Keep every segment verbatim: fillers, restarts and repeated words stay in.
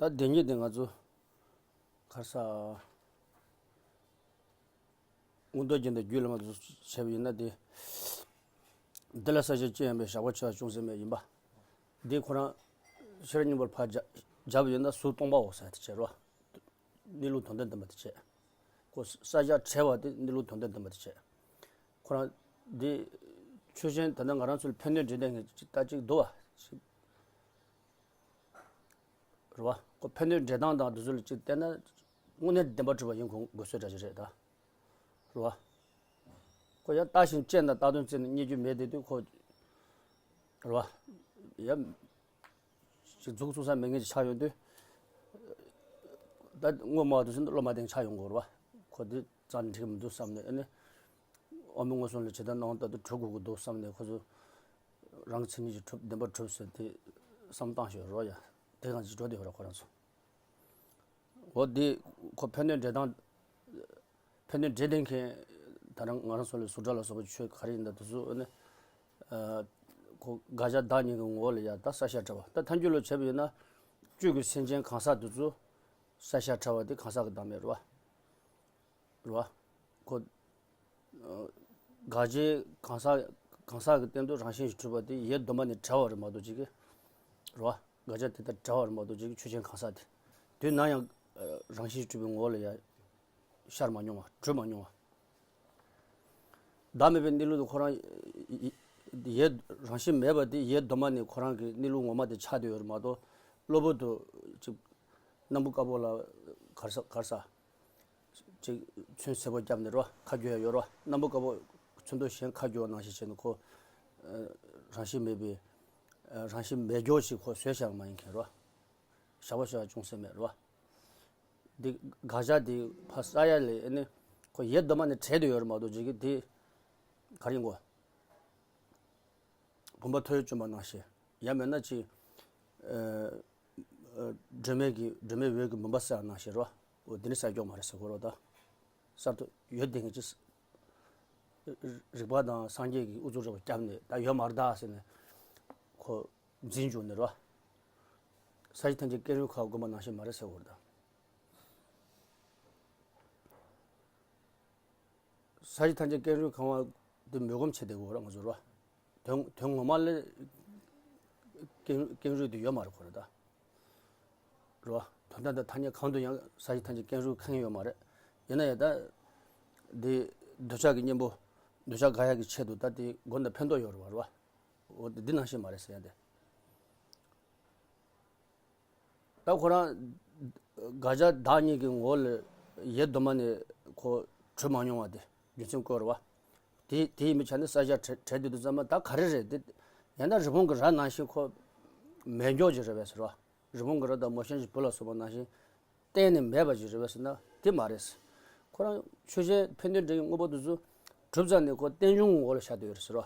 ད་དེ་ཉིད་དེ་ང་ཚོ་ག་རེ་ཟེར། མངོན་རྟོགས་རྒྱན་དང་རྒྱུད་བླ་མ་དེ་ཚོ་བྱས་པ་ཡིན་ན། དེ་འདི་ལ་ས་བཅད་ཅི་ཡང་མེད། བཞག་པ་ཆེ་བ་ཅུང་ཟད་མེད་ཡིན་པ། འདི་ཁོ་རང་ཤེས་རབ་སྙིང་པོར་ཕར་སྦྱར་སྦྱར་བ་ཡིན་ན་ཟུར་སྟོང་པའོ་ཟེར་དེ་བྱས་རོ། གནས་ལུགས་དོན་དམ་བདེན་པ་དེ་བྱས། ཁོ་ས་བཅད་བྲལ་བ་དེ་གནས་ལུགས་དོན་དམ་བདེན་པ་དེ་བྱས། ཁོ་རང་འདི་ཆོས་ཅན། ད་ལྟ་ང་རང་ཚོ་ལ་ཕན་གནོད་འབྲས་ལྡན་གྱི་ཅིག་ད་ཅིག་འདུག་བ་ཅིག་རེད་བ། ཁོ་ཕན་གནོད་འབྲས་སྟངས་དང་དེ་ཚོ་ལ་ཅིག་བལྟས་ན་དངོས་གནས་བདེན་པར་གྲུབ་པ་ཡིན་དགོས་དགོས་སྲོལ་འདྲ་ཅིག་རེད་ད། རེད་བ། ཁོ་ཡང་བལྟ་ཞིང་དཔྱད་ན་བལྟ་དོན་བཙལ་ནས་རྙེད་རྒྱུ་མེད་དེ་དུས་ཁོ། རེད་བ། ཡང་ཅིག་མཛུབ་བཙུགས་ས་མེད་མཁན་ཅིག་ཆགས་ཡོང་དུས། ད་དངོས་སྨྲ་བ་དེ་ཚོ་བློ་མ་བདེ་ཆགས་ཡོང་གི་རེད་བ། ཁོ་དེ་རྩ་ནས་འགྲིག་གི་མི་འདུག་བསམ་ནས། ཨ་ནི་དབུ་མའི་མངོན་སུམ་ལ་ཇི་ལྟར་སྣང་ལྟར་དུ་གྲུབ་དགོས་ཀྱི་འདུག་བསམ་ནས། ཁོ་ཚོ་རང་གི་མཚན་ཉིད་ཀྱིས་གྲུབ། བདེན་པར་གྲུབ་ཟེར་དེ་བསམ་བཏང་ཞོར་རོ། ཡ་དེ་གང་ཅིག་འགྲོ་བསྡད་ཡོད་རེད་ཁོ་རང་ཚོ། འོ་དེ་ཁོ་ཕན་གནོད་འབྲས་དང་། ཕན་གནོད་འབྲས་ལྡན་མཁན། ད་རང་ང་རང་ཚོ་ལ་གཟུགས་སྒྲ་ལ་སོགས་པ་ཆོས་ག་རེ་ཡིན་ད་དེ་ཚོ་ནི། ཨ། ཁོ་དགག་བྱ་བདག་ཉིད་ཀྱི་ངོ་བོ་ལ་ཡ་ད་གསལ་བཤད་བྲལ་བ། ད་ཐལ་འགྱུར་ལ་བྱས་པ་ཡིན་ན། བཅུད་ཀྱི་སེམས་ཅན་གང་ཟག་དེ་ཚོ་གསལ་བཤད་བྲལ་བ་དེ་གང་ཟག་གི་བདག་མེད་རེད་བ། རེད་བ། ཁོ། ཨ། དགག་བྱའི་གང་ཟག་གང་ཟག་གི་སྟེང་དུ་རང་བཞིན་གྱིས་གྲུབ་པ་དེ་ཡེ་གདོད་མ་ནས་བྲལ་བ་རེད་མ་གཏོགས་ཅིག་གི། རེད་བ། དགག་བྱ་དེ་དག་བྲལ་བ་རེད་མ་གཏོགས་ཅིག་གི་ཆོས་ཅན་གང་ཟག་དེ། དུས་ནམ་ཡང་། ཨ། རང་བཞིན་གྱིས་གྲུབ་པའི་ངོ་བོ་ལ་ཡང་ཤར་མ་མྱོང་བ། གྲུབ་མ་མྱོང་བ། བདག་མེད་པའི་གནས་ལུགས་དེ་ཁོ་རང་། ཡེ། རང་བཞིན་མེད་པ་དེ་ཡེ་གདོད་མ་ནས་ཁོ་རང་གི་གནས་ལུགས་ངོ་མ་དེ་ཆགས་བསྡད་ཡོད་རེད་མ་གཏོགས། གློ་བུར་དུ་ཅིག་སྣམ་བུ་དཀར་པོ་ལ་ག་རེ་ཟ་ག་རེ་ཟ། ཅིག་ཚོན་སེར་པོ་བརྒྱབ་ནས་རོ། ཁ་བསྒྱུར་ཡ་ཡོད་རོ། སྣམ་བུ་དཀར་པོ་ཚོན་མདོག་གཞན་ཁ་བསྒྱུར་བ་ནང་བཞིན་བྱས་ནས་ཁོ། ཨ། རང་བཞིན་མེད་པའི། ཨ། རང་བཞིན་མེད་སྐྱོ་ཞིག་ཁོ་བཟོས་བཞག་མ་ཡིན་མཁན་རོ། བཞག་པ་ཞེས་པ་ཅུང་ཟད་མེད་རོ། འདི་དགག་བྱ་འདི་ཕར་བསལ་ཡ་ལས་ནི་ཁོ་ཡེ་གདོད་མ་ནས་བྲལ་དུ་ཡོད་རེད་མ་གཏོགས་ཅིག་གི་དེ་ག་རེ་ཡིན་གོ། བུམ་པ་ཐོ་ཡིག་བཅོམ་པ་ནང་བཞིན། ཡང་མིན་ན་ཅིག་ཨ། ཨ། སྒྲོན་མེ་གི་སྒྲོན་མེ་འོད་ཀྱི་མུན་པ་སེལ་བ་ནང་བཞིན་རོ། འོ་འདི་ནི་སེལ་སྐྱོ་མ་རེད་ཟེར་གོ་རོ། ད་གསར་དུ་ཡོད་བསྡད་མཁན་ཅིག་རིག་པ་དང་སངས་རྒྱས་ཀྱི་ཨུ་ཚུགས་རེ་བ་བརྒྱབ་ནས་ད་ཡོད་མ་རེད་ད་ཟེར་ནས་ཁོ་འཛིན་བཅུག་ནས་རོ། ས་གཞི་ཐམས་ཅད་ཀེང་རུས་གང་བ་བསྒོམས་པ་ནང་བཞིན་མ་རེད་ཟེར་གོ་རེད་ད། ས་གཞི་ཐམས་ཅད་ཀེང་རུས་གང་བ་འདི་མོས་གོམས་བྱེད་བསྡད་དགོས་ར་ང་ཚོ་ར། དོན་དོན་ངོ་མ་ལ་ཀེང་ཀེང་རུས་འདི་ཡོད་མ་རེད་ཁོ་ར་ད། ར། དོན་དམ་དང་ཐ་སྙད་གང་དུ་ཡང་ས་གཞི་ཐམས་ཅད་ཀེང་རུས་ཁེངས་ཡོད་མ་རེད། ཡིན་ན་ཡང་ད་འདི་འདོད་ཆགས་ཀྱི་གཉེན་པོ། འདོད་ཆགས་དགག་ཡག་གི་ཆེད་དུ་ད་འདི་སྒོམ་དང་ཕན་ཐོགས་ཡོད་རེད་བ་ར། འོ་འདི་འདི་ནང་བཞིན་མ་རེད་ཟེར་ཡ་དེ། ད་ཁོ་རང་དགག་བྱ་བདག་ཉིད་ཀྱི་ངོ་བོ་ལ་ཡེ་གདོད་མ་ནས་ཁོ་གྲུབ་མ་མྱོང་བ་དེ་རྒྱུ་མཚན་བཀོད་རེད་བ། དེ་དེ་ཡིན་པའི་ཆ་ནས་གསལ་བཤད་བྲལ་བྲལ་དུས་དུས་ཙམ་པ་ད་ག་རེ་རེད་དེ། ཡང་ན་རི་བོང་གི་རྭ་ནང་བཞིན་ཁོ་མེད་མགྱོགས་ཀྱི་རེད་བས་ཟེར་བ། རི་བོང་གི་རྭ་དང་མོ་གཤམ་གྱི་བུ་ལ་སོགས་པ་ནང་བཞིན་གཏན་ནས་མེད་པ་ཅིག་རེད་བས་ཟེར་ན་དེ་མ་རེད། ཁོ་རང་ཆོས་ཅན་ཕན་གནོད་འབྲེལ་གྱི་དངོས་པོ་དེ་ཚོ་གྲུབ་ཙམ་ནས་ཁོ་རྟེན་འབྱུང་གི་ངོ་བོ་ལ་བཞག་བསྡད་ཡོད་རེད་ཟེར་བ།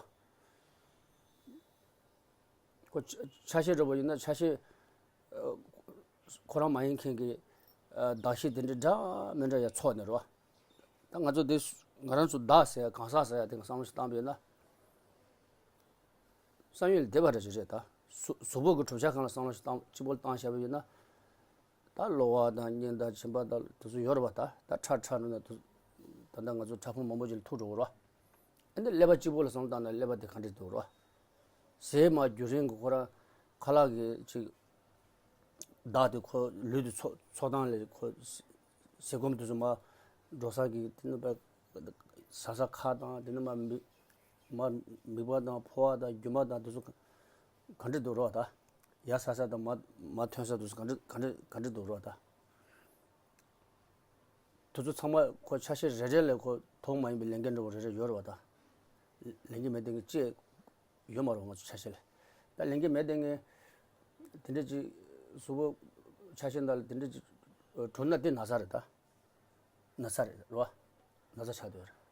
ཁོ་ཆ་ཆ་ཤས་འགྲོ་བ་ཡིན་ན་ཆ་ཤས། ཨ། ཁོ་རང་མ་ཡིན་མཁན་གྱི། ཨ། གདགས་གཞི་དེ་འདྲ་འདྲ་མི་འདྲ་ཡ་ཚོགས་ནས་རོ། ད་ང་ཚོ་དེ་ང་རང་ཚོ་བདག་ཟེར་ཡ་གང་ཟག་ཟེར་ཡ་དེ་ག་བསམ་བློ་ཞིག་བཏང་པ་ཡིན་ན། བསམ་ཡུལ་ལས་འདས་པ་འདྲ་ཞིག་རེད་ད། གཟུ་གཟུགས་པོ་གི་གྲུབ་ཆ་གང་ལ་བསམ་བློ་ཞིག་བཏང་གཅིག་པོ་བཏང་བཞག་པ་ཡིན་ན། ད་གློ་བ་དང་སྙིང་དང་མཆིན་པ་དང་དེ་ཚོ་ཡོད་རེད་བ། ད་ད་ཁྲག་ཁྲག་རུ་ན་དེ་ད་ལྟ་ང་ཚོ་ཕྲ་ཕུང་མང་པོ་ཅིག་ལ་ཐུག་འགྲོ་གི་རེད་བ། ཨ་ནི་ཀླད་པ་གཅིག་པོ་ལ་བསམ་བློ་བཏང་ན་ཀླད་པ་དེ་ག་འདྲ་འདུག་རོ། ཟས་མ་རྒྱུན་རིང་གི་ཁོ་རང་ཁ་ལག་གི་ཅིག་བདག་དེ་ཁོ་ལུས་དེ་འཚོ་འཚོ་སྟངས་ལས་ཁོ་ཟས་སྐོམ་དེ་ཚོ་མར་འགྲོ་ས་གི་དེ་ནི་པ་ཟ་ས་ཁ་དང་དེ་ནི་མར་མིག་མར་མིད་པ་དང་ཕོ་བ་དང་རྒྱུ་མ་དང་དེ་ཚོ་ག་འདྲ་འདུག་རོ། ད་ཡར་ཟ་ས་དང་མར་མར་ཐོན་ས་དེ་ཚོ་ག་འདྲ་ག་འདྲ་ག་འདྲ་འདུག་རོ། ད། དེ་ཚོ་ཚང་མ་ཁོ་ཆ་ཤས་རེ་རེ་ལ་ཁོ་དོགས་མ་ཡིན་པའི་ལས་འགན་འདྲ་བོ་རེ་རེ་ཡོད་རེད་བ། ད་ལས་འགན་མེད་དེ་ངས་ཅི་ཡོད་མ་རེད་ང་ཚོ་ཆ་ཤས་ལ། ད་ལས་འགན་མེད་དེ་ངས་དེ་འདྲ་ཅིག་གཟུགས་པོ་ཆ་ཤས་འདྲ་ལ་དེ་འདྲ་ཅིག་གྲུབ་ན་དེ་ན་ཚ་རེད། ད་ན་ཚ་རེད་རེད་བ། ན་ཚ་ཆགས་བསྡད་ཡོད་རེད།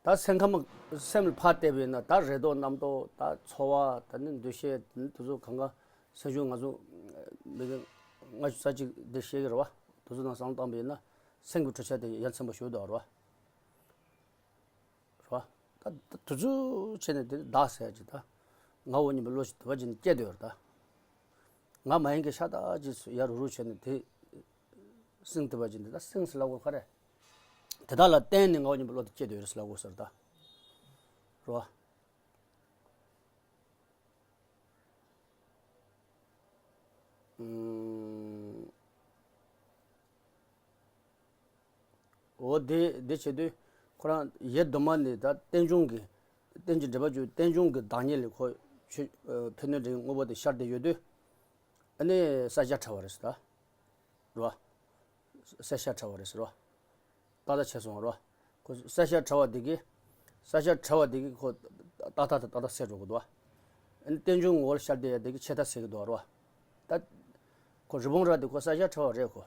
ད་སེམས་ཁམས་སེམས་ལ་ཕར་བལྟས་པ་ཡིན་ན་ད་རེ་དོགས་རྣམ་རྟོག་ད་ཚོར་བ་ད་ནི་འདུ་ཤེས་དེ་ཚོ་གང་ག་སེམས་བྱུང་ང་ཚོ་མི་ལྔ་བཅུ་རྩ་གཅིག་འདི་ཤེས་ཀྱི་རེད་བ། དེ་ཚོ་ནང་བསམ་བློ་བཏང་པ་ཡིན་ན་སེམས་ཀྱི་འཕྲོ་ཆས་དེ་ཡ་མཚན་པོ་ཞིག་འདུག་རེད་བ། རེད་བ། ད་དེ་ཚོ་བྱས་ནས་དེ་བདག་ཟེར་ཡ་ཅིག་ད་ང་འོ་སྙམ་པའི་བློ་ཞིག་དེ་བ་ཅིག་ནས་སྐྱེས་བསྡད་ཡོད་རེད་ད། ང་མ་ཡིན་གྱི་ཤ་སྟག་ཅིག་ཡར་རུ་རུ་བྱས་ནས་དེ་སྲིང་ཐུབ་པ་ཅིག་འདི་ད་སྲིང་ཟེར་ལབ་དགོས་ཁ་རེད། དེ་དག་ལ་བརྟེན་ནས་ངའོ་སྙམ་པའི་བློ་དེ་སྐྱེས་བསྡད་ཡོད་རེད་ཟེར་ལབ་དགོས་ཟེར་ད། རེད་བ། ཨུམ། འོ་དེ་དེ་བྱེད་དུས་ཁོ་རང་ཡེ་གདོད་མ་ནས་ད་རྟེན་འབྱུང་གི་རྟེན་ཅིང་འབྲེལ་པར་གྱུར་རྟེན་འབྱུང་གི་བདག་ཉིད་ལས་ཁོ་ཆོས་ཕན་གནོད་འདྲེན་དངོས་པོ་དེ་ཤར་བསྡད་ཡོད་དུས། ཨ་ནི་བསལ་བྱ་བྲལ་བ་རེད་ཟེར་ད། རེད་བ། བསལ་བྱ་བྲལ་བ་རེད་ཟེར་བ། ཏག་ཏག་བྱས་སོང་བ་རེད་བ། ཁོ་བསལ་བྱ་བྲལ་བ་དེ་གིས། བསལ་བྱ་བྲལ་བ་དེ་གིས་ཁོ་ཏག་ཏག་དང་ཏག་ཏག་བསལ་འགྲོ་གི་འདུག་བ། ཨ་ནི་རྟེན་འབྱུང་ངོ་བོར་ཤར་བསྡད་ཡ་དེ་གིས་ཆད་མཐའ་སེལ་གི་འདུག་བ་རེད་བ། ད། ཁོ་རི་བོང་རྭ་དེ་ཁོ་བསལ་བྱ་བྲལ་བ་རེད་ཁོ།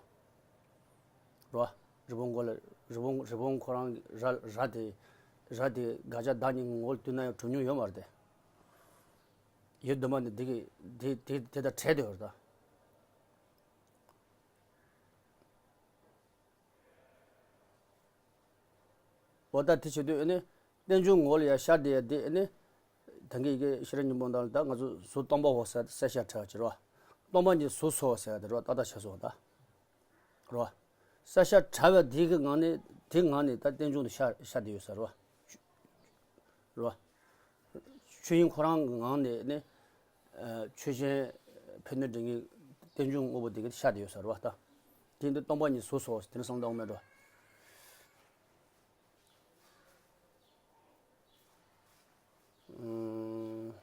རེད་བ། རི་བོང་མགོ་ལ་རི་བོང་རི་བོང་ཁོ་རང་གི་རྭ་རྭ་དེ། རྭ་དེ་དགག་བྱ་བདག་ཉིད་ངོ་བོར་བསྡུས་ན་ཡང་གྲུབ་མྱོང་ཡོད་མ་རེད་དེ། ཡེ་གདོད་མ་ནས་དེ་གི་དེ་དེ་དེ་དང་བྲལ་བསྡད་ཡོད་རེད་ད། འོ་ད་དེ་བྱེད་དུས་ཨ་ནི་རྟེན་འབྱུང་ངོ་བོ་ལ་ཡང་ཤར་བསྡད་ཡ་དེ་ཨ་ནི། ད་གིན་ཡི་གེ་ཤེས་རབ་སྙིང་པོ་ནང་ལ་ད་ང་ཚོ་གཟུགས་སྟོང་པའོ་ཟེར་བསལ་བྱ་བྲལ་བ་ཅིག་རེད་བ། སྟོང་པ་ཉིད་གཟུགས་སོ་ཟེར་བ་དེ་རེད་བ་ཏག་ཏག་བྱས་སོང་ད། རེད་བ། བསལ་བྱ་བྲལ་བ་དེ་གི་ངང་ནས་དེ་ངང་ནས་ད་རྟེན་འབྱུང་དུ་ཤར་ཤར་བསྡད་ཡོད་ཟེར་བ། རེད་བ། ཆོས་དབྱིངས་ཁོ་རང་གི་ངང་ནས་ནི། ཆོས་ཅན། ཕན་གནོད་འདྲེན་གྱི་རྟེན་འབྱུང་དངོས་པོ་དེ་གི་ཤར་བསྡད་ཡོད་ཟེར་བ་ད། དེ་འདི་སྟོང་པ་ཉིད་གཟུགས་སོ་དེ་ནི་བསམ་བློ་འོང་མེད་འགྲོ། ཨུམ།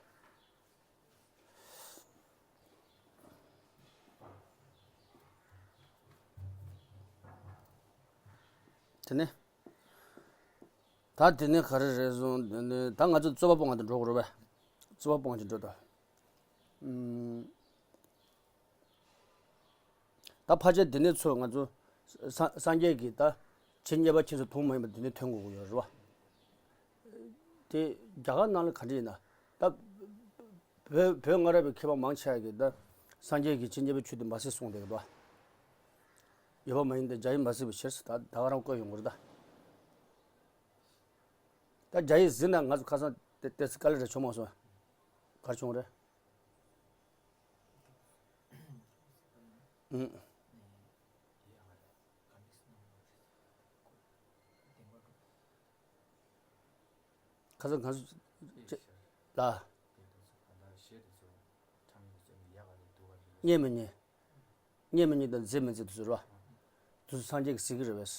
དེ་ནས། ད་དེ་ནས་ག་རེ་རེད་སོང་དེ་ནས་ད་ང་ཚོ་རྩོད་པ་སྤོང་བ་དེ་འགྲོ་དགོས་རེད་པས། རྩོད་པ་སྤོང་བ་ཅིག་འགྲོ་ད། ཨུམ། ད་ཕལ་ཆེར་འདི་ནས་ཚུར་ང་ཚོ་སངས་སངས་རྒྱས་ཀྱིས་ད་ཇི་སྙེད་པ་ཁྱེད་ཚོས་མཐོང་མ་མྱོང་བ་འདི་ནས་ཐོན་དགོས་ཀྱི་ཡོད་རེད་བ། དེ་རྒྱ་གར་ནང་ལ་ག་འདྲ་ཡིན་ན་ད་བོད་བོད་སྔ་རབས་པའི་མཁས་པ་མང་ཆེ་བ་གིས་ད་སངས་རྒྱས་ཀྱིས་ཇི་སྙེད་པའི་ཆོས་དེ་མ་ཟད་གསུངས་བསྡད་ཀྱི་འདུག་བ། ཡོད་པ་མ་ཡིན་ཏེ་རྒྱ་ཡིས་མ་གཟིགས་པའི་ཕྱིར་ད་ད་ག་རང་བཀོད་ཡོང་གི་རེད་ད། ད་རྒྱ་ཡིས་གཟིགས་ན་ང་ཚོ་ཁ་སང་དེ་དེ་ཚོ་དཀའ་ལས་རེ་བྱུང་མ་སོང་། ག་རེ་བྱུང་རེད། ཨུམ། ཁ་སང་ང་ཚོ་ལ། རྙེད་མི་རྙེད། རྙེད་མི་རྙེད་དང་མཛད་མི་མཛད་དུ་ཟེར་བ། དུ་སངས་རྒྱས་ཀྱིས་གཟིགས་ཀྱི་རེད་པས།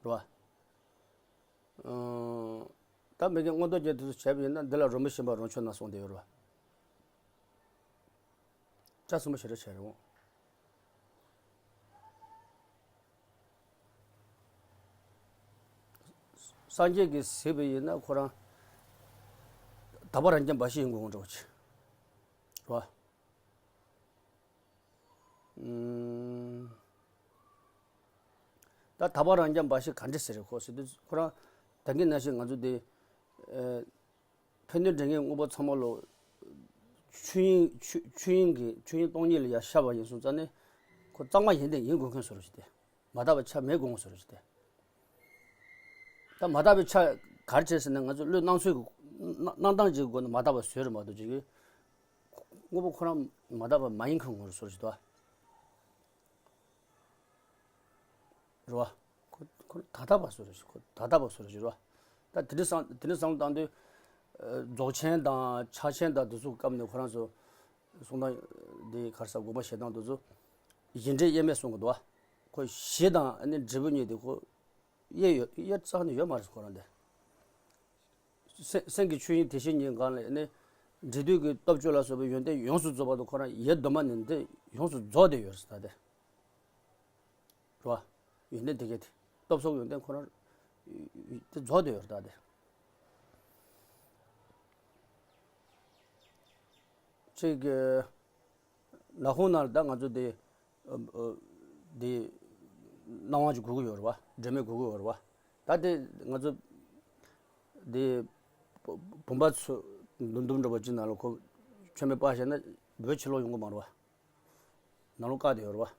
རེད་བ། ད་མི་དགེ་མངོན་རྟོགས་རྒྱན་དེ་ཚོ་བྱས་པ་ཡིན་ན་འདི་ལ་རོལ་མོ་གཤེན་པ་རོང་ཆོས་ནང་གསུངས་བསྡད་ཡོད་རེད་བ། ལྕགས་སྲིན་པོ་ཞེ་དྲག་བྱས་རེད་འོང་། སངས་རྒྱས་ཀྱིས་གཟིགས་པ་ཡིན་ན་ཁོ་རང་དག་པ་རང་རྐྱ་འབའ་ཞིག་ཡིན་དགོས་འདྲ་བོ་ཅིག་རེད་བ། ཨུམ། ད་དག་པ་རང་རྐྱ་འབའ་ཞིག་ག་འདྲ་ཟེར་རེད་ཁོ་ཟེར་དུས་ཁོ་རང་ད་གིན་ནང་བཞིན་ང་ཚོ་དེ་ཨ། ཕན་གནོད་འདྲེན་མཁན་དངོས་པོ་ཚང་མ་ལོ། ཆོས་དབྱིངས་ཆོས་ཆོས་དབྱིངས་ཀྱི་ཆོས་དབྱིངས་སྟོང་ཉིད་ལ་ཡར་ཤར་བ་ཡིན་སོང་ཙང་ནས་ཁོ་གཙང་མ་ཡིན་ཏེ་ཡིན་དགོས་མཁན་བཟོ་འདྲ་ཞིག་སྟེ། མ་དག་པའི་ཆ་མེད་དགོས་མཁན་བཟོ་འདྲ་ཞིག་སྟེ། ད་མ་དག་པའི་ཆ་ག་རེ་བྱས་ཟེར་ན་ང་ཚོ་བློས་སྣང་ཚུལ་གྱི་སྣང་སྣང་སྟངས་ཀྱི་སྒོ་ནས་མ་དག་པ་བཟོས་རེད་མ་གཏོགས་ཅིག་གི། དངོས་པོ་ཁོ་རང་མ་དག་པ་མ་ཡིན་མཁན་ངོ་རེ་བཟོ་འདྲ་ཞིག་འདུག་ཨ། རེད་བ། ཁོ་ཁོ་ད་ལྟ་བ་བཟོ་རེད་ཁོ་ད་ལྟ་བ་བཟོ་རེད་རེད་བ། ད་དེ་འདྲ་བསམ་དེ་འདྲ་བསམ་བློ་བཏང་དུས། རྫོགས་ཆེན་དང་ཕྱག་ཆེན་དང་དེ་ཚོ་སྐབས་ནས་ཁོ་རང་ཚོ་གསུང་སྟངས་དེ་ག་རེ་ཟེར་དགོངས་པ་བཞེས་སྟངས་དེ་ཚོ་གཞི་འབྲས་དབྱེར་མེད་གསུང་གི་འདུག་བ། ཁོ་གཞི་དང་ཨ་ནི་འབྲས་བུ་གཉིས་དེ་ཁོ་དབྱེ་ཡོད་དབྱེ་རྩ་ནས་ཡོད་མ་རེད་ཁོ་རང་དེ། སེམས་སེམས་ཀྱི་ཆོས་དབྱིངས་དེ་བཞིན་ཉིད་སྒང་ལ་ནི། འབྲས་དུས་ཀྱི་སྟོབས་བཅུ་ལ་སོགས་པའི་ཡོན་ཏན་ཡོངས་སུ་རྫོགས་པ་དང་ཁོ་རང་ཡེ་གདོད་མ་ནས་འདི་ཡོངས་སུ་རྫོགས་བསྡད་ཡོད་རེད་ད་དེ། རེད་བ། ཡོན་ཏན་དེ་གས་དེ། སྟོབས་སོགས་ཡོན་ཏན་ཁོ་རང་། དེ་རྫོགས་བསྡད་ཡོད་རེད་ད་དེ། གཅིག་གི། ནག་ཁུང་ནང་ལ་ད་ང་ཚོ་དེ། ཨ་ཨ་དེ། སྣང་བ་ཅིག་སྒུག་གི་ཡོད་རེད་བ། སྒྲོན་མེ་སྒུག་གི་ཡོད་རེད་བ། ད་དེ་ང་ཚོ། དེ། བུམ་པ་ཚོ་འདུམ་འདུམ་འདྲ་པོ་ཅིག་ནང་ལ་ཁོ་མཆོད་མེ་སྤར་བྱས་ན་བོད་ཕྱི་ལོགས་ཡོང་གི་མ་རེད་བ། ནང་ལོགས་བཀག་བསྡད་ཡོད་རེད་བ།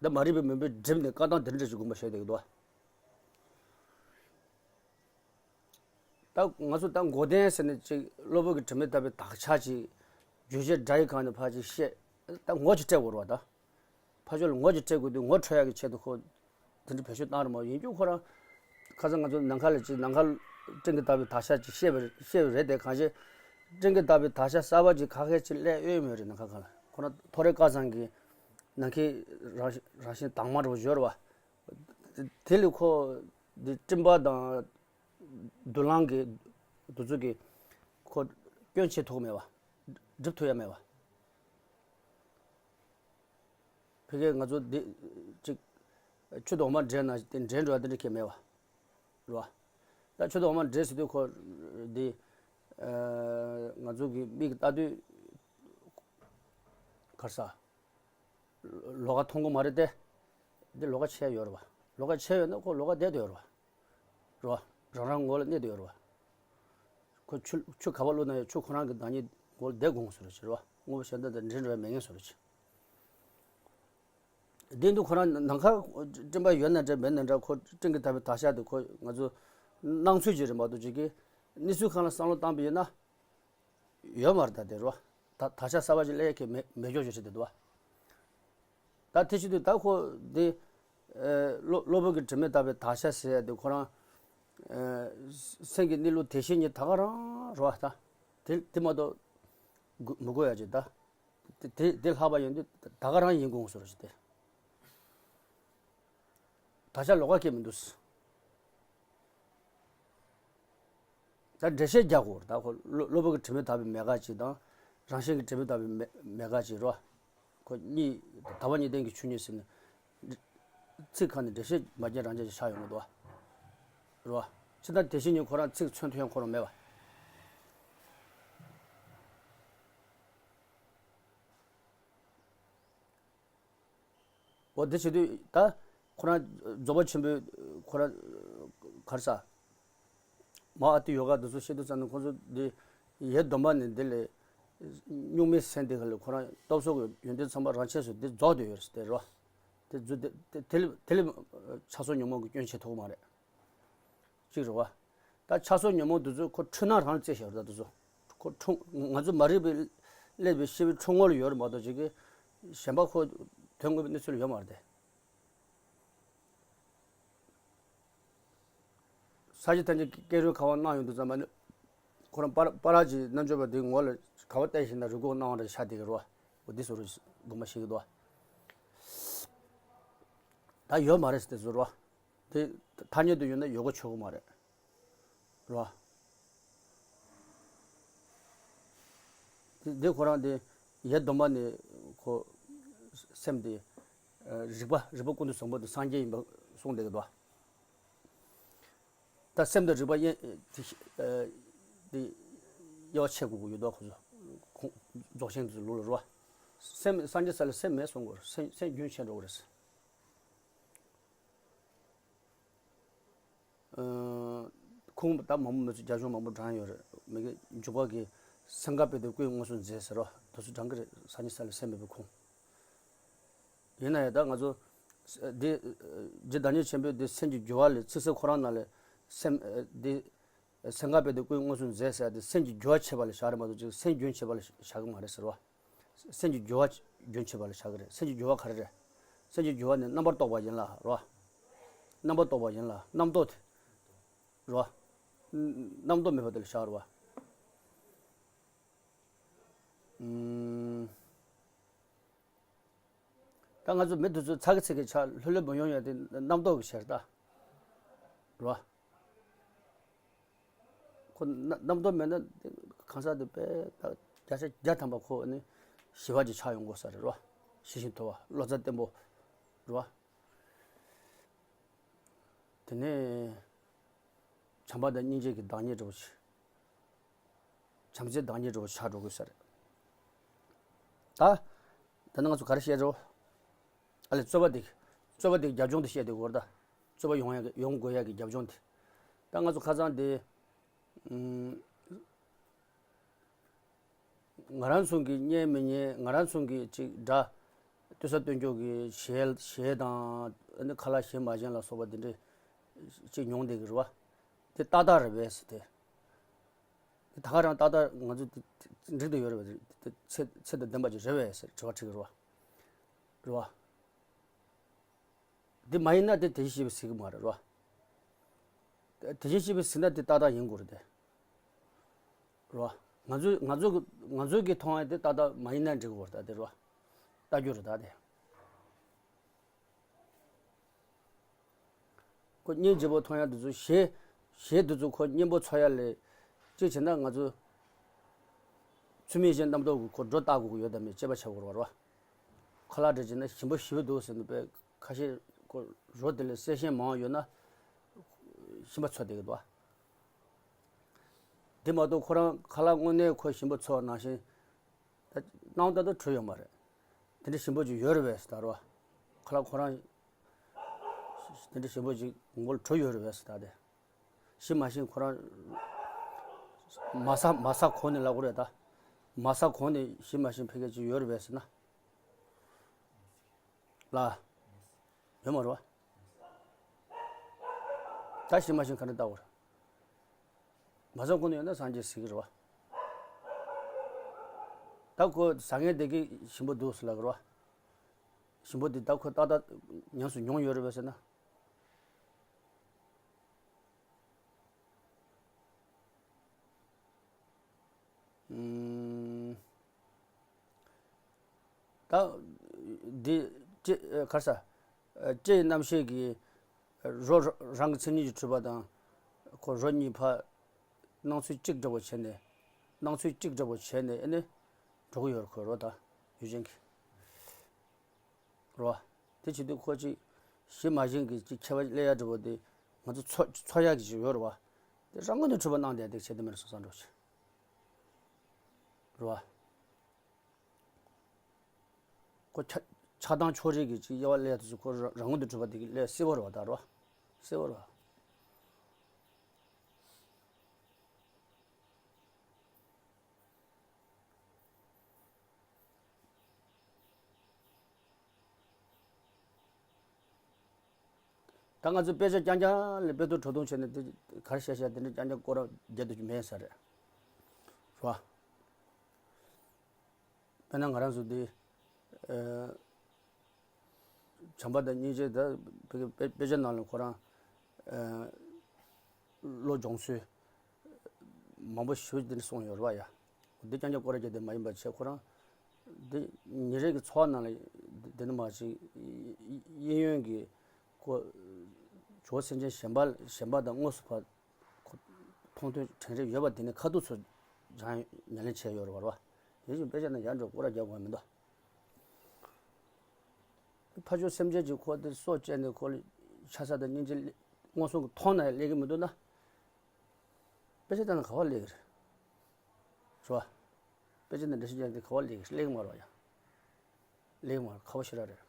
ད་མ་རིག་པའི་མུན་པས་བསྒྲིབས་ནས་བཀག་སྟངས་དེ་འདྲ་ཞིག་དགོངས་པ་བཞེས་བསྡད་ཀྱི་འདུག་བ། ད་ང་ཚོ་ད་མགོ་ལྡན་ཟེར་ནས་ཅིག་གློ་བུར་གྱི་དྲི་མས་བཏབ་པའི་དག་ཆ་ཅིག་བརྗོད་བྱའི་སྒྲ་ཡི་སྒང་ནས་ཕར་ཅིག་བཤད། ད་ངོ་ཅིག་སྤྲད་དགོས་རེད་བ། ད་ཕར་ཕྱོགས་ལ་ངོ་ཅིག་སྤྲད་དགོས་དུས་ངོ་འཕྲོད་ཡག་གི་ཆེད་དུ་ཁོ་དེ་འདྲ་བེད་སྤྱོད་བཏང་རེད་མ་གཏོགས། ཡིན་རྒྱུ་ཁོ་རང་ཁ་སང་ང་ཚོ་ནམ་མཁའ་ལ་ཅིག་ནམ་མཁའ་སྤྲིན་གྱིས་བཏབ་པའི་དག་ཆ་ཅིག་བཤད་པ་བཤད་པ་རེད་དེ། གང་ཞིག་སྤྲིན་གྱིས་བཏབ་པའི་དག་ཆ་གསར་པ་ཅིག་ཁ་ཤས་ཅིག་སླེབས་ཡོད་མེད་རེད། ནམ་མཁའ་གང་ལ་ཁོ་རང་ཐོ་རེངས་སྐར་ཚང་གི་ནམ་མཁའི་རང་རང་བཞིན་དྭངས་མ་འདྲ་པོ་ཡོད་རེད་བ། དེ་ལས་ཁོ་འདི་སྤྲིན་པ་དང་། དུག་རླངས་ཀྱི་དུག་རྫས་ཀྱིས་ཁོ་སྐྱོན་བྱེད་ཐུབ་མེད་པ། སྒྲིབ་ཐུབ་ཡ་མེད་པ། ཕ་གིར་ང་ཚོ་འདི་ཅིག་ཆུ་དྭངས་མ་འདྲེས་ན་དེ་འདྲེས་འགྲོ་ཡ་དེ་འདྲ་གང་ཡང་མེད་པ། རེད་བ། ད་ཆུ་དྭངས་མ་འདྲེས་ཟེར་དུས་ཁོ་འདི་ང་ཚོ་གི་མིག་གིས་ལྟ་དུས་ག་རེ་ཟ། ལོགས་ཀ་མཐོང་གི་མ་རེད་དེ། འདི་ལོགས་ཀ་ཆེ་ཡོད་རེད་བ། ལོགས་ཀ་ཆེ་ཡོད་ན་ཁོ་ལོགས་ཀ་བསྡད་དུ་ཡོད་རེད་བ། རེད་བ། རང་རང་ངོ་ལ་གནས་དུ་ཡོད་རེད་བ། ཁོ་ཆུ་ཆུ་ག་པར་བླུགས་ན་ཡང་ཆུ་ཁོ་རང་གི་བདག་ཉིད་ངོ་ལ་བསྡད་དགོས་བཟོ་འདྲ་ཅིག་རེད་བ། དངོས་པོ་གཞན་དག་དང་འདྲེས་འགྲོ་ཡ་མེད་མཁན་བཟོ་འདྲ་ཅིག་དེ་འདུག་ཁོ་རང་ནམ་མཁའ་སྤྲིན་པ་ཡོད་ན་འདྲ་མེད་ན་འདྲ། ཁོ་སྤྲིན་གྱིས་བཏབ་པའི་དག་ཆ་དེ་ཁོ་ང་ཚོ་སྣང་ཚུལ་ཅིག་རེད་མ་གཏོགས་ཅིག་གི་གནས་ཚུལ་སྒང་ལ་བསམ་བློ་བཏང་པ་ཡིན་ན། ཡོད་མ་རེད། ད་དེ་རོ། ད་དག་ཆ་གསར་པ་ཅིག་སླེབས་ཡ་གི་མེད་མེད་ཀྱོག་ཅིག་རེད་དེ་འདུག་བ། ད་དེ་བྱེད་དུས་ད་ཁོ་འདི་གློ་བུར་གྱི་དྲི་མས་བཏབ་པའི་དག་ཆ་ཟེར་ཡ་དེ་ཁོ་རང་སེམས་ཀྱི་གནས་ལུགས་དེ་བཞིན་ཉིད་ད་ག་རང་རོ། ད་དེ་དེ་མ་གཏོགས་མི་དགོས་ཡ་ཅིག་ད་དེ་དེ་དེ་ལྷག་པ་ཡིན་དུས་ད་ག་རང་ཡིན་དགོས་བཟོ་འདྲ་ཅིག་དེ། དག་ཆ་ལོགས་ཀ་སྐྱེ་མི་འདུག་ད་འགྲེལ་བཤད་རྒྱག་དགོས་རེད། ད་ཁོ་གློ་གློ་བུར་གྱི་དྲི་མས་བཏབ་པའི་མེད་དགག་ཅིག་དང་། རང་བཞིན་གྱིས་དྲི་མས་བཏབ་པའི་མེད་མེད་དགག་ཅིག་རོ། ཁོ་གཉིས་དག་པ་གཉིས་ལྡན་གྱི་ཆོས་ཉིད་ཟེར་ནས་ཚིག་ཁ་ནས་འགྲེལ་བཤད་མ་རྒྱག་རང་རྒྱག་ཅིག་ཆགས་ཡོང་གི་འདུག་བ། རོ། ཕྱི་ལྟར་དེ་བཞིན་ཉིད་ཁོ་རང་ཚིག་མཚོན་ཐུབ་ཡང་ཁོ་རང་མེད་པ། འོ་དེ་བྱེད་དུས་ད་ཁོ་རང་རྫོགས་པ་ཆེན་པོའི་ཁོ་རང་ག་རེ་ཟ། མ་ཨ་ཏི་ཡོ་ག་དེ་ཚོ་བཤད་དུས་ཙམ་ནས་ཁོ་ཚོ་འདི་ཡེ་སྡོམ་པ་ནས་འདི་ལས་གཉུག་མའི་སེམས་དེ་ག་ལས་ཁོ་རང་སྟོབས་སོགས་ཀྱི་ཡོན་ཏན་ཚང་མ་རང་ཆས་སུ་འདི་རྫོགས་བསྡད་ཡོད་རེད་ཟེར་ཏེ་རོ། དེ་རྫོགས་དེ་དེ་དེ་ལས་དེ་ལས་ཆགས་སོགས་ཉོན་མོངས་ཀྱི་སྐྱོན་བྱེད་ཐུབ་ཀྱི་མ་རེད། གཅིག་རེད་བ། ད་ཆགས་སོགས་ཉོན་མོངས་དེ་ཚོ་ཁོ་འཁྲུལ་སྣང་རང་རྩད་བཞག་རེད། ད་དེ་ཚོ་ཁོ་འཁྲུལ་ང་ཚོ་མ་རིག་པའི་སླེབས་པའི་ཤེས་པའི་འཁྲུལ་ངོ་ལ་ཡོད་རེད་མ་གཏོགས་ཅིག་གི་གཞན་པ་ཁོ་དོན་དངོས་པོའི་གནས་ཚུལ་ཡོད་མ་རེད་དེ། ས་གཞི་ཐམས་ཅད་ཀྱི་ཀེང་རུས་ཁ་བ་གནང་ཡོང་དུས་ཙམ་པ་ནི། ཁོ་རང་པ་པ་ར་གྱི་རྣལ་འབྱོར་པ་དེའི་ངོ་ལ་ག་བ་བལྟས་ཤིང་ན་རི་སྒོ་གནང་བ་འདྲ་ཤ་དེ་གི་རོ། འོ་འདི་ཟུར་དུ་མ་ཤེས་ཀྱི་འདུག་ད་ཡོད་མ་རེད་ཟེར་ཏེ་ཟུར་རོ། དེ་ཐ་སྙད་དུ་ཡོད་ན་ཡོད་གོ་ཆོད་གོ་མ་རེད། རོ། དེ་དེ་ཁོ་རང་དེ་ཡེ་སྡོམ་པ་ནས་ཁོ་སེམས་དེ་རིག་པ་རིག་པ་ཀུན་ཏུ་བཟང་པོ་དེ་སངས་རྒྱས་ཡིན་པ་གསུངས་བསྡད་ཀྱི་འདུག་ད་སེམས་དང་རིག་པ་དབྱེ་དེ་དེ་དབྱེ་བ་ཕྱེ་དགོས་ཀྱི་ཡོད་དོ། ཁོ་ཚོ་ཁོང་རྫོགས་ཆེན་དུ་ལུགས་ལ་རོ། སེམས་སངས་རྒྱས་ས་ལ་སེམས་མེད་གསུང་དགོས་རེད། སེམས་སེམས་རྒྱུན་ཆད་འགྲོ་གི་རེད། ཁུངས་ད་མང་པོ་མི་ཚོ་རྒྱ་གཞུང་མང་པོ་དྲངས་ཡོད་རེད། མི་གི་འཇུག་པ་གི་སེམས་ཁ་དཔེ་དེ་ཀུན་དངོས་སུ་མཛད་ཟེར་རོ། དེ་ཚོ་དྲངས་གི་རེད། སངས་རྒྱས་ས་ལ་སེམས་མེད་པའི་ཁུངས། ཡིན་ན་ཡང་ད་ང་ཚོ་འདི་རྗེ་བདག་ཉིད་ཆེན་པོས་འདི་སེམས་ཀྱི་རྒྱུ་བ་ལས་ཚིག་གསལ་ཁོ་རང་ནང་ལས་སེམས་འདི་སེམས་ཁ་དཔེ་དེ་ཀུན་དངོས་སུ་མཛད་ཟེར་ཡ་དེ་སེམས་ཀྱི་རྒྱུ་བ་ཆད་པ་ལ་བཞག་རེད་མ་གཏོགས་ཅིག་སེམས་རྒྱུན་ཆད་པ་ལ་བཞག་གི་མ་རེད་ཟེར་བ། སེམས་ཀྱི་རྒྱུ་བ་རྒྱུན་ཆད་པ་ལ་བཞག་གི་རེད། སེམས་ཀྱི་རྒྱུ་བ་ག་རེ་རེད། སེམས་ཀྱི་རྒྱུ་བ་ནི་རྣམ་པར་རྟོག་པ་ཡིན་ལ་རོ། རྣམ་པར་རྟོག་པ་ཡིན་ལ་རྣམ་རྟོག་དེ་རོ། རྣམ་རྟོག་མེད་པ་དེ་ལ་བཞག་རོ། ཨུམ། ད་ང་ཚོ་མི་དེ་ཚོ་ཚ་གི་ཚི་གི་ཆ་ལྷོད་ལྷོད་མ་ཡོང་ཡ་དེ་རྣམ་རྟོག་གི་ཕྱིར་ད། རོ། ཁོ་རྣམ་རྣམ་རྟོག་མེད་ན་གང་ཟག་དེ་དཔེ་ད་བརྒྱ་ཆ་བརྒྱ་ཐམ་པ་ཁོ་ནི་ཞི་བ་ཅིག་ཆགས་ཡོང་དགོས་ས་རེད་རོ། ཤེས་བཞིན་དུལ་བ་བློ་རྩ་བརྟན་པོ་རོ། དེ་ནས་བྱམས་པ་དང་སྙིང་རྗེ་གི་བདག་ཉིད་འདྲ་བོ་ཞིག་བྱམས་བརྩེའི་བདག་ཉིད་འདྲ་བོ་ཆགས་འགྲོ་དགོས་ས་རེད། ད་ད་ནི་ང་ཚོ་ག་རེ་བཤད་རོ། ཨ་ལས་རྩོད་པ་འདི་རྩོད་པ་འདི་རྒྱབ་ལྗོངས་འདི་བཤད་འདི་གོ་ར། ད་རྩོད་པ་ཡོང་ཡ་གི་ཡོང་དགོས་ཡ་གི་རྒྱབ་ལྗོངས་འདི། ད་ང་ཚོ་ཁ་སང་འདི་ང་རང་ཚོ་གི་གཉེན་མི་གཉེན་ང་རང་ཚོ་གི་ཅིག་འདྲ། ལྟོས་ས་ལྟོས་འཇོག་གི་གཞས་གཞས་དང་ཨ་ནི་ཁ་ལག་གཞས་མ་གཞན་ལ་སོགས་པ་འདི་འདྲ་ཅིག་མྱོང་བསྡད་གི་རེད་བ། དེ་ཏག་ཏག་རེད་པས་ཟེར་ཏེ། དེ་ད་ག་རང་ཏག་ཏག་ང་ཚོ་འགྲིག་ཏུ་ཡོད་རེད་པས། ཚད་ཚད་དང་ལྡན་པ་ཅིག་རེད་པས་ཟེར་དྲི་བ་དྲིས་ཀྱི་རེད་པ། རེད་པ། འདི་མ་ཡིན་ན་དེ་དེ་བཞིན་ཞིག་མ་རེད་རོ། དེ་བཞིན་ཞིག་ཟིན་ན་དེ་ཏག་ཏག་ཡིན་དགོས་རེད་དེ། རོ། ང་ཚོས་ང་ཚོ་ང་ཚོ་གི་མཐོང་ཡ་དེ་ཏག་ཏག་མ་ཡིན་ན་འགྲིག་གི་རེད་ད་དེ་རོ། ལྟ་རྒྱུ་རེད་ད་དེ། ཁོ་སྙིང་རྗེ་པོ་མཐོང་ཡ་དེ་ཚོ་ཞེ་ཞེ་དེ་ཚོ་ཁོ་སྙིང་པོ་འཚོ་ཡ་ལས། གཅིག་བྱས་ན་ང་ཚོ་ཚུལ་མིན་གཞན་རྣམ་རྟོག་གི་ཁོ་སྒྲོ་བཏགས་དགོས་ཀྱི་ཡོད་དམ་མེད་དཔྱད་པ་བྱེད་དགོས་རེད་པ། ཁ་ལག་འདྲ་བྱས་ན་ཞིམ་པོ་ཞེ་པོ་འདུག་ཟེར་ནས་དཔེ་ཁ་ཤས་ཁོ་རོ་དེ་ལས་གསལ་ཤིང་མང་བ་ཡོད་ན་ཞིམ་པ་འཚོ་བསྡད་ཀྱི་འདུག་པ། དེ་མ་གཏོགས་ཁོ་རང་ཁ་ལག་དངོས་གནས་ཁོ་ཞིམ་པོ་འཚོ་བ་ནང་བཞིན། ད་སྣང་བ་ད་དུང་བྲོ་ཡོད་མ་རེད། དེ་འདྲ་ཞིམ་པོ་ཅིག་ཡོད་རེད་པས་ཟེར་ད་རོ། ཁ་ལག་ཁོ་རང་དེ་འདྲ་ཞིམ་པོ་ཅིག་མགོ་ལ་བྲོ་ཡོད་རེད་པས་ཟེར་ད་དེ། ཞིམ་མ་ཞིམ་ཁོ་རང་མ་ཟ་མ་ཟ་གོང་ནས་ལབ་དགོས་རེད་ད། མ་ཟ་གོང་ནས་ཞིམ་མ་ཞིམ་ཕལ་སྐད་ཅིག་ཡོད་རེད་པས་ཟེར་ན། ལ། ཡོད་མ་རེད་པ། ད་ཞིམ་མ་ཞིམ་ག་འདྲ་ལྟ་བར། མ་ཟ་གོང་ནས་ཡོད་ན་སངས་རྒྱས་ཟེར་གྱི་རེད་པ། ད་ཁོ་ཟ་མཁན་དེ་གིས་ཞིམ་པོ་འདུག་ཟེར་ལབ་ཀྱི་རེད་པ། ཞིམ་པོ་འདི་ད་ཁོ་ཏག་ཏག་ཉམས་སུ་མྱོང་ཡོད་རེད་པས་ཟེར་ན། ཨུམ། ད་འདི་ལྕེ་གར་ས་ལྕེ་ཡི་རྣམ་ཤེས་ཀྱིས་རོ་རང་གི་མཚན་ཉིད་ཀྱིས་གྲུབ་པ་དང་། ཁོ་རོ་གཉིས་ཕར་སྣང་ཚུལ་གཅིག་འདྲ་པོ་བྱས་ནས། སྣང་ཚུལ་གཅིག་འདྲ་པོ་བྱས་ནས་ཨེ་ནི་འགྲོ་གི་ཡོད་རེད། ཁོ་རོ་དང་ཡུལ་ཅན་གྱི། རེད་པ། དེ་བྱེད་དུས་ཁོ་ཅིག་ཞིམ་མ་ཞིམ་གྱི་ཅིག་ཁྱད་པར་སླེབས་ཡ་འདྲ་པོ་དེ་ང་ཚོ་ཚོར་ཚོར་ཡག་གི་ཅིག་ཡོད་རེད་པ། དེ་རང་ངོས་ནས་གྲུབ་པ་སྣང་བསྡད་དེ་བྱེད་དུ་མེད་སོང་བསམ་འགྲོ་ཅིག་རེད་པ། ཁོ་ཆ་ཆགས་སྡང་ཕྱོགས་རིས་ཀྱི་ཅིག་དབྱེ་བ་སླེབས་ཡ་དེ་ཚོ་ཁོ་རང་ངོས་ནས་གྲུབ་པ་དེ་གི་སླེབས་སྲིད་པ་རེད་པ། ད་རེད་པ། སྲིད་པ་རེད་པ། ད་ང་ཚོ་དཔེ་ཆ་རྐྱང་རྐྱང་ལ་དཔེ་ཐོ་བྲོ་བརྡུང་བྱས་ནས་དེ་ག་རེ་བཤད་བཤད་དེ་འདྲ་རྐྱང་རྐྱང་སྐོར་ར་རྒྱག་རྒྱུ་མེད་ས་རེད། རེད་པ། དཔེར་ན་ང་རང་ཚོ་འདི། ཨ། བྱམས་པ་དང་སྙིང་རྗེ་ད་དཔེ་དཔེ་དཔེ་ཆ་ནང་ལ་ཁོ་རང་། ཨ། བློ་སྦྱོང་ཚུལ་མང་པོ་ཞེ་པོ་འདི་འདྲ་གསུངས་ཡོད་རེད་པ་ཡ། འདི་རྐྱང་རྐྱང་སྐོར་ར་རྒྱག་དེ་མ་ཡིན་པ་བྱས་ཁོ་རང་། འདི་ཉིན་རེ་གི་འཚོ་བ་ནང་ལ་འདི་འདི་ནི་མ་ཞིག་གཡས་གཡོན་གྱི་ཁོ་ཇོ་བོ་སེམས་ཅན་གཞན་པ་གཞན་པ་དང་དངོས་སུ་ཕར་ཁོ་མཐོང་ཐོས་དྲན་རེ་ཡོད་པ་དེ་ནི་ཁ་ཐུག་ཚོ་སྦྱང་ཉམས་ལེན་བྱས་ཡོད་རེད་པ། དེ་བཞིན་དཔེ་ཆ་ནང་ཡར་འགྲོ་སྐོར་ར་རྒྱག་དགོས་མི་འདུག་ཕ་ཆོས་སེམས་ཅན་གྱི་ཁོ་དེ་སྲོག་བཅད་ནས་ཁོ་ལ་ཆགས་ས་དང་སྙིང་རྗེ་མངོན་སུམ་གྱི་མཐོང་ན་ཡང་སླེབས་ཀྱི་མི་འདུག་ན། དཔེ་ཆ་ལྟ་ན་ག་པར་སླེབས་ཀྱི་རེད། རེད་པ། དཔེ་ཆ་ནས་འགྲེལ་བཤད་རྒྱག་དེ་ག་པར་སླེབས་ཀྱི་སླེབས་ཀྱི་མ་རེད་པ་ཡ། སླེབས་ཀྱི་མ་རེད། ཁག་པོ་ཞེ་དྲག་རེད།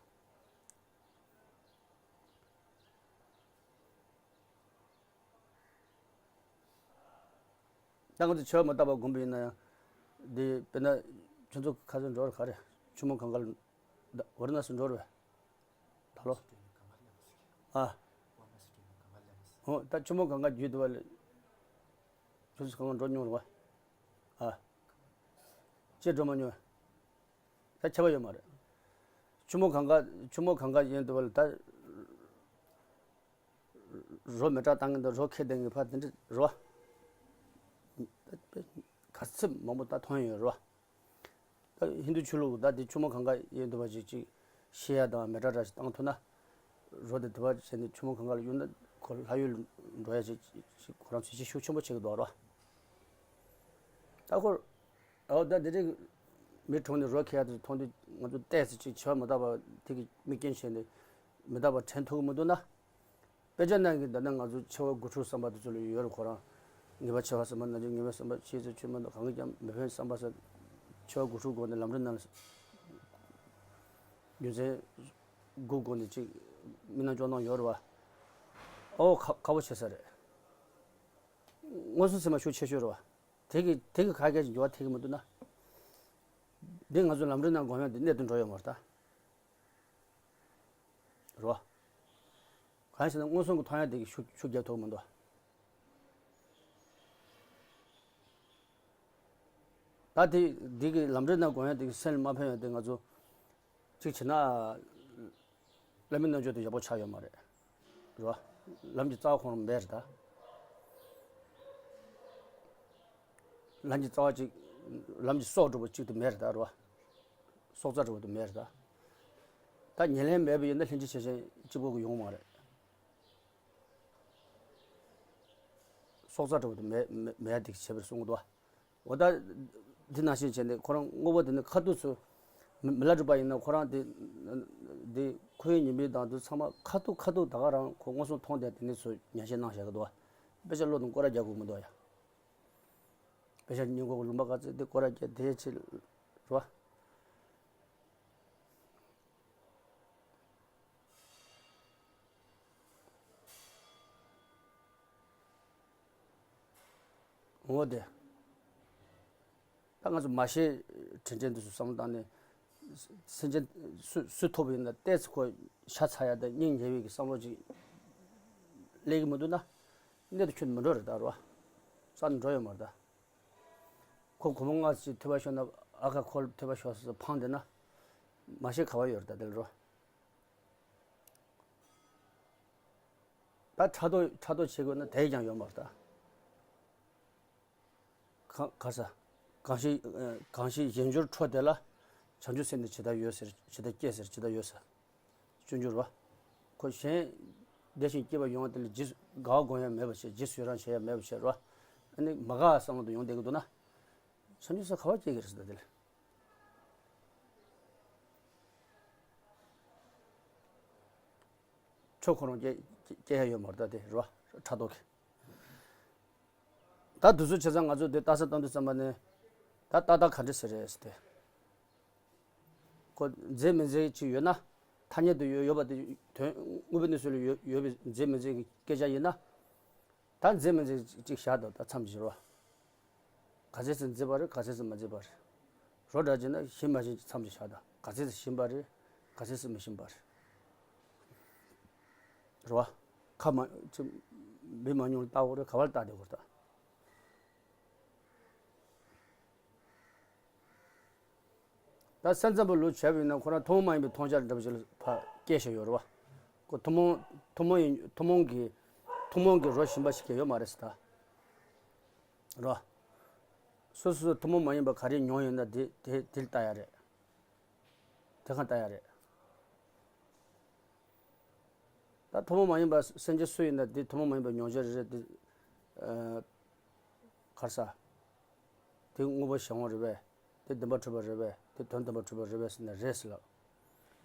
ད་ང་ཚོ་འཆི་བ་མི་རྟག་པ་སྒོམ་པ་ཡིན་ན་ཡང་། འདི་དཔེར་ན་ཁྱོད་ཚོ་ཁ་སང་འགྲོ་ར་ག་རེ་ཆུ་མོ་གངྒཱ་ལ་ཝ་ར་ཎ་སི་འགྲོ་ར་བས། ད་ལོ། ཨ། ཧོ་ད་ཆུ་མོ་གངྒཱ་བརྒྱུད་དུ་བ་ལ། ཁྱོད་ཚོ་གང་ག་འགྲོ་མྱོང་ར་བ། ཨ། ཅེས་འགྲོ་མ་མྱོང་། ད་ཁྱབ་པ་ཡོད་མ་རེད། ཆུ་མོ་གངྒཱ་ཆུ་མོ་གངྒཱ་ཡིན་དུ་བ་ལ་ད། རོ་མེ་སྲེག་བཏང་གི་འདུག་རོ་ཁྱེར་བསྡད་མཁན་ཕར་དེ་འདྲ་རོ། ག་ཚོད་མང་པོ་ད་མཐོང་ཡོད་རོ། ད་ཧིན་རྡུ་ཆོས་ལུགས་ད་དེ་ཆུ་མོ་གངྒཱ་ཡིན་འདུག་པ་ཅིག་ཅིག་ཤི་ཡ་དང་མེ་སྲེག་འདྲ་ཞིག་བཏང་ཐུབ་ན། རོ་དེ་དུ་བ་བྱས་ནས་ཆུ་མོ་གངྒཱ་ལ་གཡུག་ན་ཁོ་ལྷ་ཡུལ་འགྲོ་ཡ་ཅིག་ཅིག་ཁོ་རང་ཚོས་ཤུགས་ཆེན་པོ་བྱེད་ཀྱི་འདུག་རོ། ད་ཁོ། ཨོ་ད་འདི་འདྲའི་མི་གྲོངས་ནས་རོ་ཁྱེར་ཡ་དེ་མཐོང་དུས་ང་ཚོ་ཏོག་ཙམ་ཅིག་འཆི་བ་མི་རྟག་པ་དེ་གི་དམིགས་རྐྱེན་བྱས་ནས་མི་རྟག་པ་དྲན་ཐུབ་ཀྱི་མི་འདུག་ན། དཔེ་ཆ་ནང་གི་འདི་ན་ང་ཚོ་འཆི་བ་དགུ་ཕྲུགས་བསམ་པ་དེ་ཚོ་ལ་ཡོད་རེད་ཁོ་རང་། ངེས་པ་འཆི་བ་བསམ་པ་ན་ཅིག་ངེས་པ་བསམ་པ་ཤེས་ཚོད་ཆེ་མ་གཏོགས་གང་གིས་ཀྱང་མི་ཕན་བསམ་པ་ཟེར། འཆི་བ་དགུ་ཕྲུགས་སྒོ་ནས་ལམ་རིམ་ནང་ལ་རྒྱུ་མཚན་དགུ་སྒོ་ནས་ཅིག་མི་སྣ་སྐྱོ་སྣང་ཡོད་རེད་བ། ཨོ་ཁ་ཁག་པོ་ཆེ་ས་རེད། མངོན་སུམ་ཚད་མ་ཤུགས་ཆེ་ཤོས་རེད་བ། དེ་གི་དེ་གི་ཁ་སྐད་ཀྱི་འགྱུར་བ་ཐེབས་ཀྱི་མི་འདུག་ན། འདི་ང་ཚོ་ལམ་རིམ་ནང་སྒོམ་ཡ་འདི་གནད་དུ་འགྲོ་ཡོད་མ་རེད་ད། རོ། གང་ཡིན་ཟེར་ན་མངོན་སུམ་གྱི་མཐོང་ཡ་དེ་གི་ཤུགས་ཤུགས་རྒྱབ་ཐུབ་ཀྱི་མི་འདུག་ད་དེ་འདི་གི་ལམ་འབྲས་ནང་དགོན་ཡ་དེ་གི་སེམས་ལ་མ་ཕན་ཡ་དེ་ང་ཚོ་གཅིག་བྱས་ན་བླ་མའི་རྣལ་འབྱོར་དེ་ཡག་པོ་ཆགས་ཡོད་མ་རེད། རེད་བ། ལམ་གྱི་རྩ་བ་ཁོ་རང་མེད་རེད་ད། ལམ་གྱི་རྩ་བ་གཅིག་ལམ་གྱི་སྲོག་འགྲོ་བ་གཅིག་ཏུ་མེད་རེད་ད། རེད་བ། སྲོག་རྩ་འགྲོ་བ་དུ་མེད་རེད་ད། ད་ཉེར་ལེན་མེད་པ་ཡིན་ན་ལྷན་ཅིག་བྱེད་ཅན་གཅིག་པོ་གི་ཡོང་མ་རེད། སྲོག་རྩ་འགྲོ་བ་དུ་མེད་མེད་མེད་དེ་བྱེད་པར་གསུང་གི་འདུག་བ། འོ་ད། འདི་ནང་བཞིན་བྱས་ནས་ཁོ་རང་དངོས་པོ་དེ་ནི་ཁ་ཐུག་ཚོ། མི་མི་ལ་སྒྲུབ་པ་ཡིན་ན་ཁོ་རང་དེ། དེ་ཁོའི་ཉི་མའི་དང་དུ་ཚང་མ་ཁ་ཐུག་ཁ་ཐུག་ད་ག་རང་ཁོ་མངོན་སུམ་མཐོང་དེ་དེ་ནས་ཚོ་ཉན་བཤད་གནང་བཤད་གི་འདུག་བ། དཔེ་ཆ་བློ་དང་སྐོར་ར་རྒྱག་དགོས་མི་འདུག་ཡ། དཔེ་ཆ་སྙིང་ཁོག་ལུང་པ་ག་ཚོད་དེ་སྐོར་ར་རྒྱག་དེ་ཆེ་རེད་བ། འོ་དེ། ད་ང་ཚོ་མ་ཤེས་དྲན་དྲན་དུ་བསམ་བློ་བཏང་ནས། སེམས་ཅན་སུ་སུ་ཐོབ་ཡིན་ན་ཏོག་ཙམ་ཁོ་ཤ་ཚ་ཡ་དང་སྙིང་ཉེ་བའི་གི་བསམ་བློ་ཅིག་སླེབས་ཀྱི་མི་འདུག་ན། གནད་དུ་ཁྱོན་མི་འགྲོ་རེད་ད་རོ། རྩ་ནས་འགྲོ་ཡོད་མ་རེད་ད། ཁོ་སྒོར་མོ་ལྔ་ཅིག་ཐོབ་པ་ཤོར་ན་ཨ་ཁ་ཁོ་ཐོབ་པ་ཤོར་སོང་ཕངས་བསྡད་ན། མ་ཤེས་ག་བ་ཡོད་རེད་ད་དེ་ལ་རོ། ད་ཕྲག་དོག་ཕྲག་དོག་བྱེད་དགོས་ན་དེ་ཀྱང་ཡོད་མ་རེད་ད། གང་ག་ས། གང་ཞིག་ཨ། གང་ཞིག་གཞན་འབྱོར་འཕྲོ་དེ་ལ། བྱང་ཆུབ་སེམས་ནི་ཇི་ལྟར་ཡོད་ཟེར་ཇི་ལྟར་སྐྱེ་ཟེར་ཇི་ལྟར་ཡོད་ཟེར། སྤྱོད་འཇུག་རོ། ཁོ་གཞན་བདེ་ཞིང་སྐྱིད་པ་ཡོང་བ་དེ་ལ་རྗེས་སུ་དགའ་བ་སྒོམ་ཡ་མེད་པ་བྱས་རྗེས་སུ་ཡི་རང་བྱེད་ཡ་མེད་པ་བྱས་རོ། ཨ་ནི་མ་དགའ་བསམ་བློ་དུ་ཡོང་བསྡད་ཀྱི་འདུག་ན། བྱང་ཆུབ་སེམས་ག་བ་སྐྱེ་གི་རེད་ཟེར་ད་དེ་ལ། ཆོས་ཁོ་རང་སྐྱེ་སྐྱེ་ཡ་ཡོད་མ་རེད་ད་དེ་རོ། ཕྲག་དོག་གི། ད་དུས་ཚོད་བྱས་ཙང་ང་ཚོ་འདི་ལྟ་ས་བཏང་དུས་ཙམ་པ་ནས། ད་ཏག་ཏག་ག་འདྲ་ཟེར་རེད་ཟེར་ཏེ། ཁོ་མཛེས་མི་མཛེས་ཅིག་ཡོད་ན། ཐ་སྙད་དུ་ཡོད་ཡོད་པ་དེ་དོན་དངོས་པོའི་གནས་ཚུལ་ལ་ཡོད་ཡོད་པའི་མཛེས་མི་མཛེས་ཀྱི་སྐད་ཆ་ཡིན་ན། ད་མཛེས་མི་མཛེས་ཅིག་བཞག་དང་ད་མཚམས་བཞིར་བ། ག་ཚད་ཙམ་མཛེས་པ་རེད་ག་ཚད་ཙམ་མ་མཛེས་པ་རེད། རོ་འདྲ་བྱས་ན་ཞིམ་མ་ཞིམ་གྱི་མཚམས་ཀྱི་བཞག་དང་ག་ཚད་ཙམ་ཞིམ་པ་རེད། ག་ཚད་ཙམ་མི་ཞིམ་པ་རེད། རེད་བ། ཁ་མ་ཅི་འབུད་མ་མྱོང་ལ་ལྟ་དགོས་རེད་ག་བ་ལ་ལྟ་བསྡད་དགོས་རེད་ད། ད་སེམས་ཙམ་པ་ལུགས་བྱས་པ་ཡིན་ན་ཁོ་རང་ཐུན་མོང་མ་ཡིན་པའི་མཐོང་རྒྱ་འདྲ་པོ་ཞིག་ལ་ཕར་སྐྱེས་བཞག་ཡོད་རེད་བ། ཁོ་ཐུན་མོང་ཐུན་མོང་ཡིན་ཐུན་མོང་གི་ཐུན་མོང་གི་རོ་ཞིམ་པ་ཞིག་སྐྱེས་ཡོད་མ་རེད་ཟེར་ད། རོ། སོ་སོ་སོ་ཐུན་མོང་མ་ཡིན་པ་ག་རེ་མྱོང་ཡོད་ན་དེ་དེ་དེ་ལ་ལྟ་ཡ་རེད། དེ་གང་ལྟ་ཡ་རེད། ད་ཐུན་མོང་མ་ཡིན་པ་སེམས་ཅན་སུ་ཡིན་ན་དེ་ཐུན་མོང་མ་ཡིན་པ་མྱོང་བྱ་རེ་རེ་དེ། ཨ། ག་རེ་ཟ། དེ་དངོས་པོ་གཞན་དབང་རེད་པས། དེ་བདེན་པར་གྲུབ་པ་རེད་པས། དེ་དོན་དམ་པར་གྲུབ་པ་རེད་པས་ཟེར་ན་རེད་ཟེར་ལབ།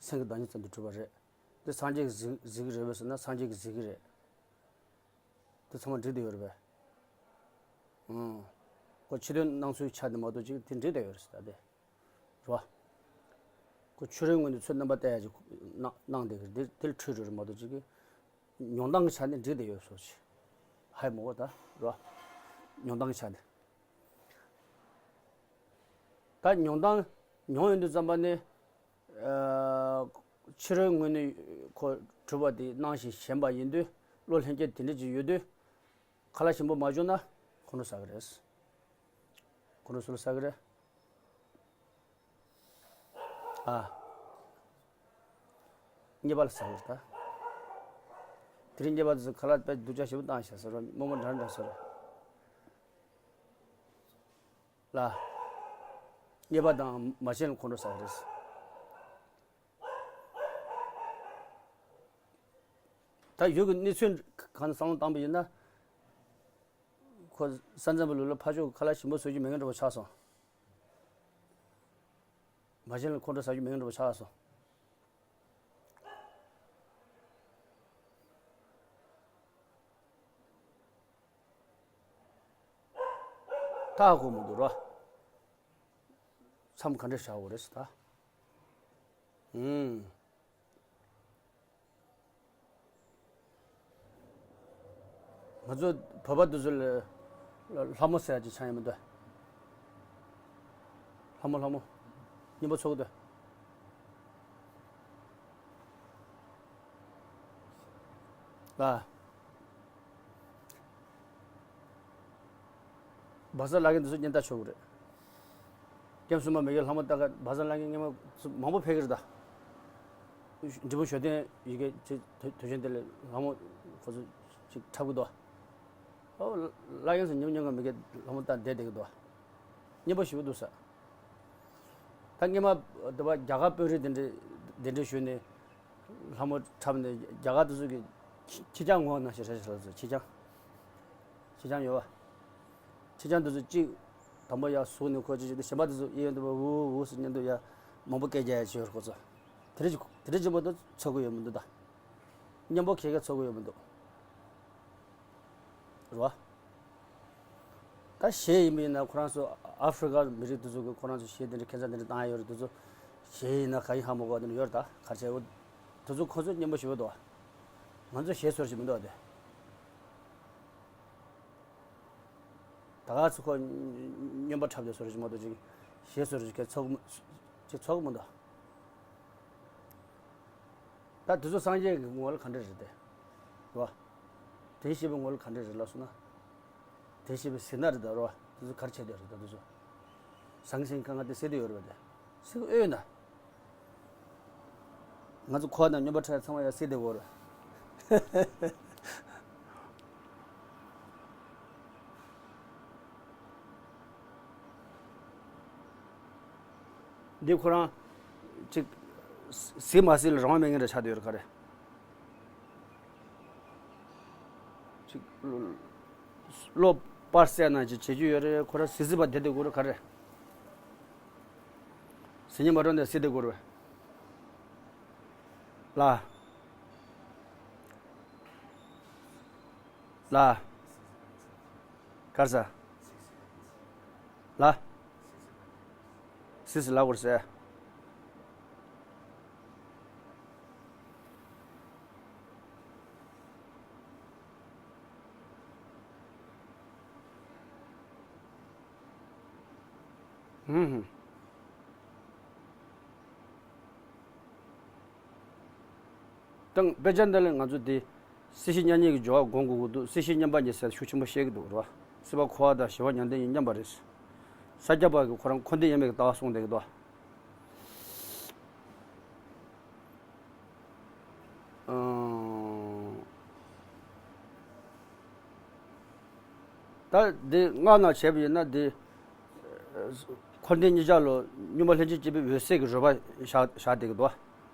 སེམས་ཀྱི་བདག་ཉིད་ཙམ་དུ་གྲུབ་པ་རེད། དེ་སངས་རྒྱས་ཀྱིས་གཟིགས་གཟིགས་ཀྱི་རེད་པས་ཟེར་ན་སངས་རྒྱས་ཀྱིས་གཟིགས་ཀྱི་རེད། དེ་ཚང་མ་འགྲིག་བསྡད་ཡོད་རེད་པས། ཨང་། ཁོ་ཕྱི་དོན་སྣང་ཚུལ་ཆ་དེ་མ་གཏོགས་ཅིག་དེ་འགྲིག་བསྡད་ཡོད་རེད་ཟེར་ད་དེ། རེད་བ། ཁོ་ཕྱི་རོལ་ངོས་ནས་ཚུར་རྣམ་པ་བལྟ་ཡ་ཅིག་གནང་གནང་བསྡད་ཀྱི་རེད། དེ་དེ་ལ་འཁྲུལ་འགྲོ་རེད་མ་གཏོགས་ཅིག་གི། མྱོང་སྟངས་ཀྱི་ཆ་ནས་འགྲིག་བསྡད་ཡོད་བཟོ་ཅིག་ཧའི་མོ་གོ་ད་རེད་བ། མྱོང་སྟངས་ཀྱི་ཆ་ནས། ད་མྱོང་སྟངས་མྱོང་ཡོང་དུས་ཙམ་པ་ནི། ཨ། ཕྱི་རོལ་ངོས་ནས་ཁོ་གྲུབ་པ་དེ་སྣང་ཞིང་ཞེན་པ་ཡིན་དུས་བློ་ལྷན་སྐྱེས་དེ་འདྲ་ཅིག་ཡོད་དུས། ཁ་ལག་ཞིམ་པོ་མ་བྱུང་ན་ཁོང་ཁྲོ་ཟ་གི་རེད། ཁོང་ཁྲོ་སུ་ལ་ཟ་གི་རེད། ཨ། གཉིས་པ་ལ་ཟ་གི་རེད་ད། དེ་རིང་གཉིས་པ་དེ་ཚོ་ཁ་ལག་དཔེ་སྡུག་ཅག་ཞིག་བཏང་བཞག་ཟེར་རོ་རྨོ་མོ་འདྲ་འདྲ་ཟེར་རོ། ལ། གཉིས་པ་དང་མ་བྱན་ལ་ཁོང་ཁྲོ་ཟ་གི་རེད། ད་ཡུལ་གྱི་གནས་ཚུལ་གང་བསམ་བློ་བཏང་པ་ཡིན་ན། ཁོ་ས་འཛམ་བུ་གླིང་ལ་ཕ་ཕྱོགས་ཁ་ལག་ཞིམ་པོ་བཟོ་རྒྱུ་མེད་མཁན་འདྲ་པོ་ཆགས་སོང་། མ་བྱན་ལ་ཁོང་ཁྲོ་ཟ་རྒྱུ་མེད་མཁན་འདྲ་པོ་ཆགས་སོང་། ད་ཧ་གོ་མི་འདུག་རོ། མཚམས་ག་འདྲ་བཞག་དགོས་རེད་ཟེར་ད། ཨུམ། ང་ཚོ་བོད་པ་དེ་ཚོ་ལ་ལ་ལྷ་མོ་ཟེར་ཡ་ཅིག་ཆགས་ཡོད་མི་འདུག་ལྷ་མོ་ལྷ་མོ། གཉེན་པོ་ཚོགས་འདུ། ལ། བ་ས་ལ་གི་འདི་ཚོ་གཉེན་རྟགས་ཆོག་གི་རེད། ཀེམ་སུ་མ་མེ་གི་ལྷ་མོ་ལྟ་ག་བ་ས་ལ་ངའི་སྔོན་མ་མང་པོ་ཕེབས་ཀྱི་རེད་ད། འབྲས་སྤུངས་ཞོ་སྟོན་ཡི་གེ་ཅིག་དུས་དུས་ཆེན་དེ་ལ་ལྷ་མོ་ཁོ་ཚོ་ཅིག་འཁྲབ་གི་འདུག་ཨོ། ལ་ཡང་སུ་ཉམས་མྱོང་གི་མི་གེ་ལྷ་མོ་ལྟ་བསྡད་བསྡད་ཀྱི་འདུག་སྙན་པོ་ཞེ་པོ་འདུག་ས། ད་སྔོན་མ་དེ་བ་རྒྱ་གར་དཔོན་རིགས་དེ་འདྲས་གདན་འདྲེན་ཞུས་ནས་ལྷ་མོ་འཁྲབ་ནས་རྒྱ་གར་དེ་ཚོ་གི་ཁྱི་ཁྱི་སྤྱང་ངོ་ན་ཞེས་ར་ཞེས་ལ་ཚོ་ཁྱི་སྤྱང་། ཁྱི་སྤྱང་ཡོད་བ། ཁྱི་སྤྱང་དེ་ཚོ་གཅིག་དང་པོ་ཡར་ཟུག་ནས་ཁོ་ཅིག་ཅིག་དེ་གཞན་པ་དེ་ཚོ་གཡས་གཡོན་དུ་བ་འུ་འུ་ཟེར་སྙན་དུ་ཡ་མང་པོ་སྐད་རྒྱག་ཡ་བྱེད་ཡོད་རེད་ཁོ་ཚོ། དེ་རེ་དེ་རེ་ཆེན་པོ་དུ་ཚོར་གི་ཡོད་མི་འདུག་ད། སྙན་པོ་ཁྱེད་ཀྱིས་ཚོར་གི་ཡོད་མི་འདུག་རེད་བ། ད་གཞས་ཡིན་པ་ཡིན་ན་ཁོ་རང་ཚོ་ཨ་ཧྥེ་རི་ཀ་མི་རིགས་དེ་ཚོ་གི་ཁོ་རང་ཚོ་གཞས་དེ་འདྲ་ཁྱད་མཚར་དེ་འདྲ་བཏང་ཡ་ཡོད་རེད། དེ་ཚོ་གཞས་ཡིན་ན་ག་ཡིན་ཧ་མ་གོ་བ་དེ་འདྲ་ཡོད་རེད། ད་ག་རེ་བྱས་འོ་དེ་ཚོ་ཁོ་ཚོ་སྙན་པོ་ཞེ་པོ་འདུག་ང་ཚོ་གཞས་ཚོར་ཞིག་མི་འདུག་བ་དེ། ད་ག་ཚོད་ཁོ་སྨྱོན་པ་འཁྲབ་བསྡད་སོ་རེ་ཞིག་མ་གཏོགས་ཅིག་གཞས་སོ་རེ་ཞིག་གས་ཚོགས་མ་ཅིག་ཚོགས་མ་འདུག་ད་དེ་ཚོ་སངས་རྒྱས་ཀྱི་ངོ་ལ་ག་འདྲ་རེད་དེ། རེད་བ། དེ་ཤེས་པའི་ངོ་ལ་ག་འདྲ་རེད་ལབ་སོང་ན། དེ་ཤེས་པའི་ཟེར་ན་རེད་ད་རེད་བ། དེ་ཚོ་ག་རེ་བྱས་བསྡད་རེད་ད་དེ་ཚོ། ཟང་ཟིང་གང་ག་དེ་ཟེར་དེ་ཡོད་རེད་བ་དེ། ཟེར་གི་ཨེ་ཡོད་ན། ང་ཚོ་ཁོ་དང་སྨྱོན་པ་འཁྲབ་ཚང་མ་ཡང་སྲིད་དེ་བོར། འདི་ཁོ་རང་ཅིག་སྲིད་མ་སྲིད་ལ་རང་དབང་མེད་མཁན་འདྲ་ཆགས་བསྡད་ཡོད་རེད་ག་རེ། ཅིག་བློ་པར་གསལ་ན་ཅིག་བྱེད་རྒྱུ་ཡོད་རེད། ཁོ་རང་སྲིད་སྲིད་པ་བསྡད་དེ་དགོས་རེད་ག་རེ། ཟིན་ཉི་མ་འགྲོ་ནས་སྲིད་དེ་དགོས་རེད། ལ། ལ། གར་ས། ལ། སྲིད་སྲིད་ལ་དགོས་ཟེར། ཧུམ་ཧུམ། དང་དཔེ་ཆ་འདི་ལས་ང་ཚོ་འདི་སྲིད་ཞི་མཉམ་ཉིད་ཀྱི་སྦྱོར་བ་སྒོམ་དགོས་ཀྱི་འདུག་སྲིད་ཞི་མཉམ་པ་ཉིད་ཟེར་ཤུགས་ཆེན་པོ་བཤད་ཀྱི་འདུག་རེད་བ། སྲིད་པ་འཁོར་བ་དང་ཞི་བ་མྱང་འདས་གཉིས་མཉམ་པ་རེད། ས་སྐྱ་པ་གི་ཁོ་རང་འཁོར་འདས་ཡིན་མེད་ཀྱི་ལྟ་བ་གསུངས་བསྡད་ཀྱི་འདུག་ཨང་། ད་འདི་སྔགས་ནང་བྱས་པ་ཡིན་ན་འདི། འཁོར་འདས་གཉིས་ཆར་ལ་གཉུག་མ་ལྷན་ཅིག་སྐྱེས་པའི་འོད་གསལ་གྱི་རོལ་པ་བཞག་བཞག་བསྡད་ཀྱི་འདུག་འོད་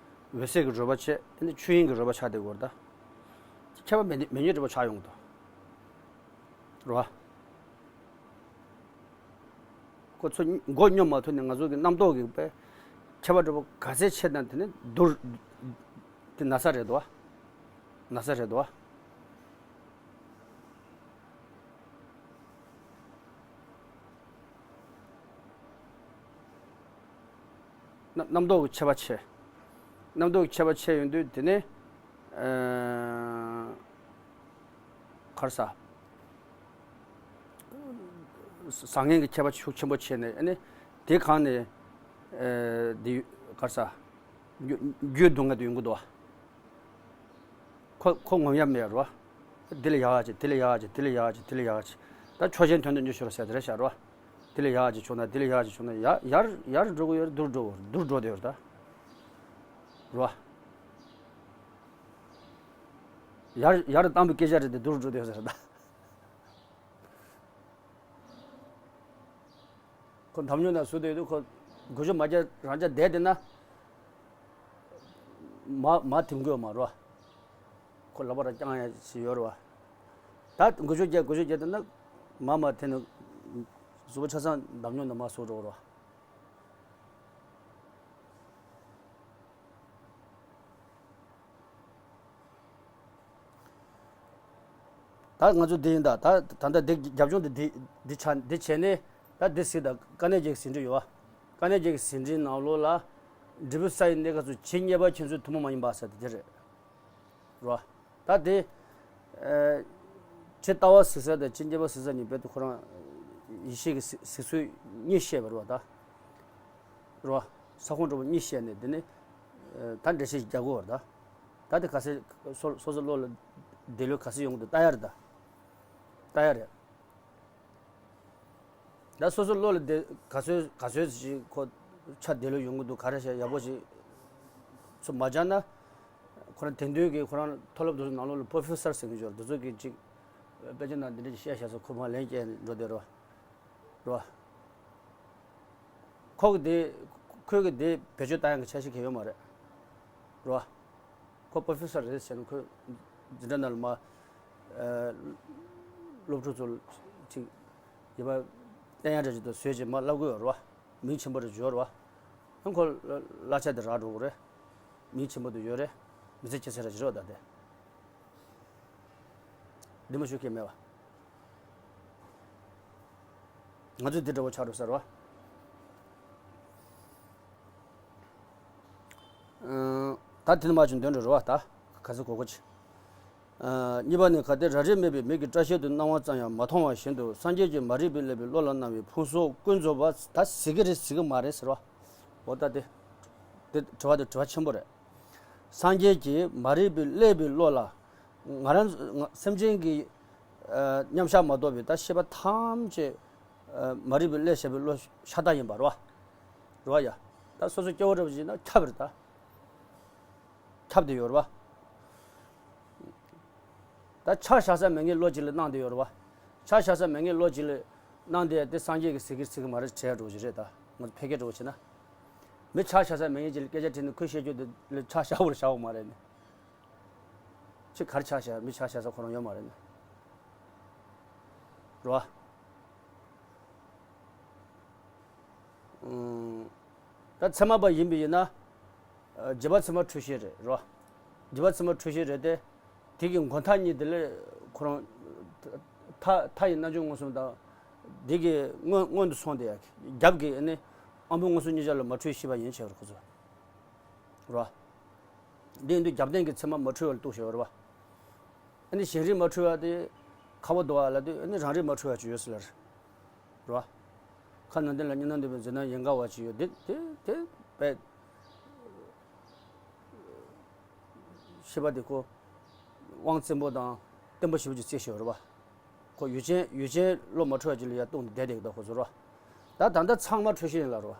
གསལ་གྱི་རོལ་པ་ཆེ། ཨ་ནི་ཆོས་དབྱིངས་ཀྱི་རོལ་པ་ཆགས་བསྡད་ཀྱི་ཡོད་རེད་ད། ཁྱད་པར་མེད་མེད་ཉིད་འདྲ་པོ་ཆགས་ཡོང་གི་འདུག་རེད་བ། ཁོ་ཚོ་མགོ་སྙོམས་མ་ཐུབ་ནས་ང་ཚོ་གི་རྣམ་རྟོག་གི་དཔེ་ཁྱད་པར་འདྲ་པོ་ག་ཚད་ཆེ་ན་དེ་ནི་སྡུག་དེ་ན་ཚ་རེད་དོ། ན་ཚ་རེད་དོ། རྣམ་རྣམ་རྟོག་གི་ཁྱད་པར་ཆེ། རྣམ་རྟོག་གི་ཁྱད་པར་ཆེ་ཡོང་དུས་དེ་ནི། ཨ། གར་ས། བཟང་ངན་གྱི་ཁྱད་པར་ཤུགས་ཆེན་པོ་ཕྱེ་ནས་ཨ་ནི་དེ་གང་ནས་ཨེ་དེ་གར་ས་རྒྱུ་རྒྱུ་སྡུག་བསྔལ་དུ་ཡོང་གི་འདུག་ཁོ་ཁོ་ངོམ་ཡ་མེད་རོ། དེ་ལ་ཡག་ཅིག་དེ་ལ་ཡག་ཅིག་དེ་ལ་ཡག་ཅིག་དེ་ལ་ཡག་ཅིག་ད་ཆོས་ཅན་དོན་དུ་འགྱུར་ཤོར་ཟེར་དེ་རེད་ཤག་རོ། དེ་ལ་ཡག་ཅིག་བྱུང་ན་དེ་ལ་ཡག་ཅིག་བྱུང་ན་ཡར་ཡར་ཡར་འགྲོ་གི་ཡོད་རེད། སྡུག་འགྲོ་གི་ཡོད་རེད། སྡུག་འགྲོ་བསྡད་ཡོད་རེད་ད། རོ། ཡར་ཡར་བཏང་བའི་སྐད་ཆ་རེད་དེ་སྡུག་འགྲོ་བསྡད་ཡོད་རེད་ད། ཁོ་འདམ་ཉོ་ན་སུ་དེ་དུ་ཁོ་དགུ་ཆུ་མ་རྒྱ་རང་རྒྱ་བསྡད་དེ་ན། མ་མ་དེང་དགོས་མ་རོ། ཁོ་ལབ་པ་ར་རྐྱང་ཡ་ཞིག་ཡོད་རོ། ད་དགུ་ཆུ་རྒྱ་དགུ་ཆུ་རྒྱ་དེ་ན། མ་མ་དེ་ནི། གཟུགས་པོ་ཆ་ཚང་འདམ་ཉོ་ན་མ་སུ་འགྲོ་རོ། ད་ང་ཚོ་འདི་ཡིན་ད། ད་ད་ལྟ་འདི་རྒྱབ་ལྗོངས་འདི་འདི་འདི་ཆ་འདི་བྱས་ནས་ད་འདི་ཟིག་ད་དཀའ་གནད་ཅིག་ཟིན་འདྲི་ཡོད་བ། དཀའ་གནད་ཅིག་ཟིན་འདྲི་ནང་ལོགས་ལ་འབྲས་བུ་ས་ཡི་གནས་སྐབས་སུ་ཇི་སྙེད་པ་ཁྱེད་ཚོའི་ཐུན་མོང་མ་ཡིན་པ་ཟེར་ཏེ་འདི་རེད། རོ། ད་དེ། ཨ། ཇི་ལྟ་བ་གཟིགས་ས་དང་ཇི་སྙེད་པ་གཟིགས་ས་གཉིས་རྦད་དེ་ཁོ་རང་ཡེ་ཤེས་ཀྱི་གཟིགས་གཟིགས་ཚུལ་གཉིས་བཤད་པ་རེད་བ་ད། རེད་བ། ས་ཁོངས་འདྲ་པོ་གཉིས་བཤད་ནས་དེ་ནི། ཨ། ད་འགྲེལ་བཤད་རྒྱག་དགོས་རེད་ད། ད་དེ་ག་ཚད་སོ་སོ་སོ་བློ་ལ་འདི་ལོ་ག་ཚད་ཡོང་གི་འདུག་ལྟ་ཡ་རེད་ད། ལྟ་ཡ་རེད། ད་སོ་སོ་བློ་ལ་བདེ་ག་ཚོད་ག་ཚོད་ཅིག་ཁོ་ཆ་བདེ་ལོས་ཡོང་གི་འདུག་ག་རེ་བྱས་ཡག་པོ་ཞིག་ཚུར་མ་སྦྱར་ན། ཁོ་རང་དེང་དུས་ཀྱི་ཁོ་རང་མཐོ་སློབ་དེ་ཚོ་ནང་ལོགས་ལ་པོ་ཧྥེ་སར་ཟེར་མཁན་ཅིག་ཡོད་རེད། དེ་ཚོ་གིས་ཅིག་དཔེ་ཆ་ནང་འདི་འདྲ་ཅིག་བཤད་བཞག་སོང་། ཁོ་མར་ལན་སྐྱེལ་འགྲོ་བསྡད་རོ། རོ། ཁོ་གི་དེ་ཁོས་གི་དེ་བེད་སྤྱོད་བཏང་ཡག་གི་འཆར་གཞི་གང་ཡང་ཡོད་མ་རེད། རོ། ཁོ་པོ་ཧྥེ་སར་རེད་ཟེར་ན་ཁོས་འཛིན་གྲྭ་ནང་ལ་མར་ཨ་སློབ་ཕྲུག་ཚོ་ལ་ཅིག་ཡིད་ཆེས་བསྟན་ཡག་འདྲ་ཅིག་དང་བཟོས་བྱས་མར་བསླབ་ཀྱི་ཡོད་རེད་བ། མིང་ཆེན་པོ་རེ་ཡོད་རེད་བ། ཨང་ཁོ་གླ་ཆ་དེ་རག་འགྲོ་གི་རེད། མིང་ཆེན་པོ་དེ་ཡོད་རེད། མི་ཚེ་སྐྱེལ་ས་ར་ཅིག་རེད་བ། ད་དེ་འདི་མ་ཞུ་མཁན་མེད་བ། ང་ཚོས་འདི་འདྲ་བོ་ཆགས་འགྲོ་ས་རེད་བ། ཨང་། ད་དེ་ནས་མར་ཅིག་འདོན་འགྲོ་རེད་བ། ད་ག་ཚོད་གོ་གོ་ཅིག་ཨ། གཉིས་པ་ནི། གལ་ཏེ་རང་རིག་མེད་པའི་མིག་གིས་བཀྲ་ཤིས་དང་སྣང་བ་ཙམ་ཡང་མ་མཐོང་བ་བཞིན་དུ། སངས་རྒྱས་ཀྱིས་མ་རིག་པས་བསླད་པའི་བློ་ལ་སྣང་བའི་ཕུང་སོགས་ཀུན་རྫོབ་པ། ད་ཟེར་གི་རེད་ཟེར་གི་མ་རེད་ཟེར་བ། འོ་ད་དེ། དེ་དྲི་བ་དེ་དྲི་བ་ཆེན་པོ་རེད། སངས་རྒྱས་ཀྱིས་མ་རིག་པས་བསླད་པའི་བློ་ལ། ང་རང་ང་སེམས་ཅན་གྱི་ཨ་མཉམ་བཞག་མ་གཏོགས་པའི་ད་ཤེས་པ་ཐམས་ཅད་ཨ་མ་རིག་པས་བསླད་བཞག་པའི་བློ་ཤ་སྟག་ཡིན་པ་རེད་བ། རེད་བ་ཡ། ད་སོ་སོ་སྐྱེ་བོ་རེད་བ་ཅིག་ན་ཁྱབ་རེད་ད། ཁྱབ་བསྡད་ཡོད་རེད་བ། ད་ཆ་བཞག་ས་མེད་མཁན་བློ་ཅིག་ལ་སྣང་བསྡད་ཡོད་རེད་བ། ཆ་བཞག་ས་མེད་མཁན་བློ་ཅིག་ལ་སྣང་བསྡད་དེ་སངས་རྒྱས་ཀྱིས་ཟེར་གི་ཟེར་གི་མ་རེད་དྲན་འགྲོ་གི་རེད་ད། ང་ཚོ་ཕལ་སྐད་འགྲོ་བྱས་ན། མི་ཆ་བཞག་ས་མེད་མཁན་ཅིག་ལ་སྐད་ཆ་དྲིས་ན་ཁོས་བཤད་རྒྱུ་དེ་ལ་ཆ་བཞག་པར་བཞག་པ་མ་རེད་ནི། ཁྱེད་ག་རེ་ཆ་བཞག་མི་ཆ་བཞག་ས་ཁོ་རང་ཡོད་མ་རེད་ནི། རེད་བ། ཨང་། ད་ཚད་མ་པ་ཡིན་པ་ཡིན་ན། ཨ། རྗེས་དཔག་ཚད་མ་འཁྲུལ་ཤེས་རེད་རོ། རྗེས་དཔག་ཚད་མ་འཁྲུལ་ཤེས་རེད་དེ། དེ་གི་མགོ་མཐའ་གཉིས་དེ་ལས་ཁོ་རང་། མཐའ་མཐའ་ཡི་རྣལ་འབྱོར་མངོན་སུམ་དང་། དེ་གི་སྔོན་སྔོན་དུ་སོང་དེ་ཡ། རྒྱབ་ཀྱི་ཨ་ནི་དབང་པོ་མངོན་སུམ་གཉིས་ཆར་ལ་མ་འཁྲུལ་ཤེས་པ་ཡིན་ཆེ་བར་ཁོ་ཚོ། རོ། འདི་ཡིན་དུས་རྒྱབ་རྟེན་གྱི་ཚད་མ་མ་འཁྲུལ་བ་ལ་གཏུགས་བཞག་ཡོད་རེད་བ། ཨ་ནི་གཞན་རིག་མ་འཁྲུལ་བ་དེ་ཁ་བ་དོག་པ་ལ་དུས་ཨ་ནི་རང་རིག་མ་འཁྲུལ་བ་ཅིག་ཡོད་ཟེར་ལ་རེད་བ། ཁ་ནང་དོན་ལ་གཉིས་སྣང་འདུས་པའི་འཛིན་སྣང་ཡན་གར་བ་ཅིག་ཡོད་དེ་དེ་དེ་པས། ཤེས་པ་དེ་ཁོ་དབང་བཙན་པོ་དང་བརྟན་པོ་ཞེ་པོ་ཅིག་རྩེ་ཞིག་ཡོད་རེད་བ། ཁོ་ཡུལ་ཅན་ཡུལ་ཅན་བློ་མ་འཁྲུལ་བ་ཅིག་ལ་ཡར་ལྟུང་སྟེ་བསྡད་བསྡད་ཀྱི་འདུག་ཁོ་ཚོ་རེད་བ། ད་ད་ལྟ་ཚང་མ་འཁྲུལ་ཤེས་ཡིན་ལ་རེད་བ།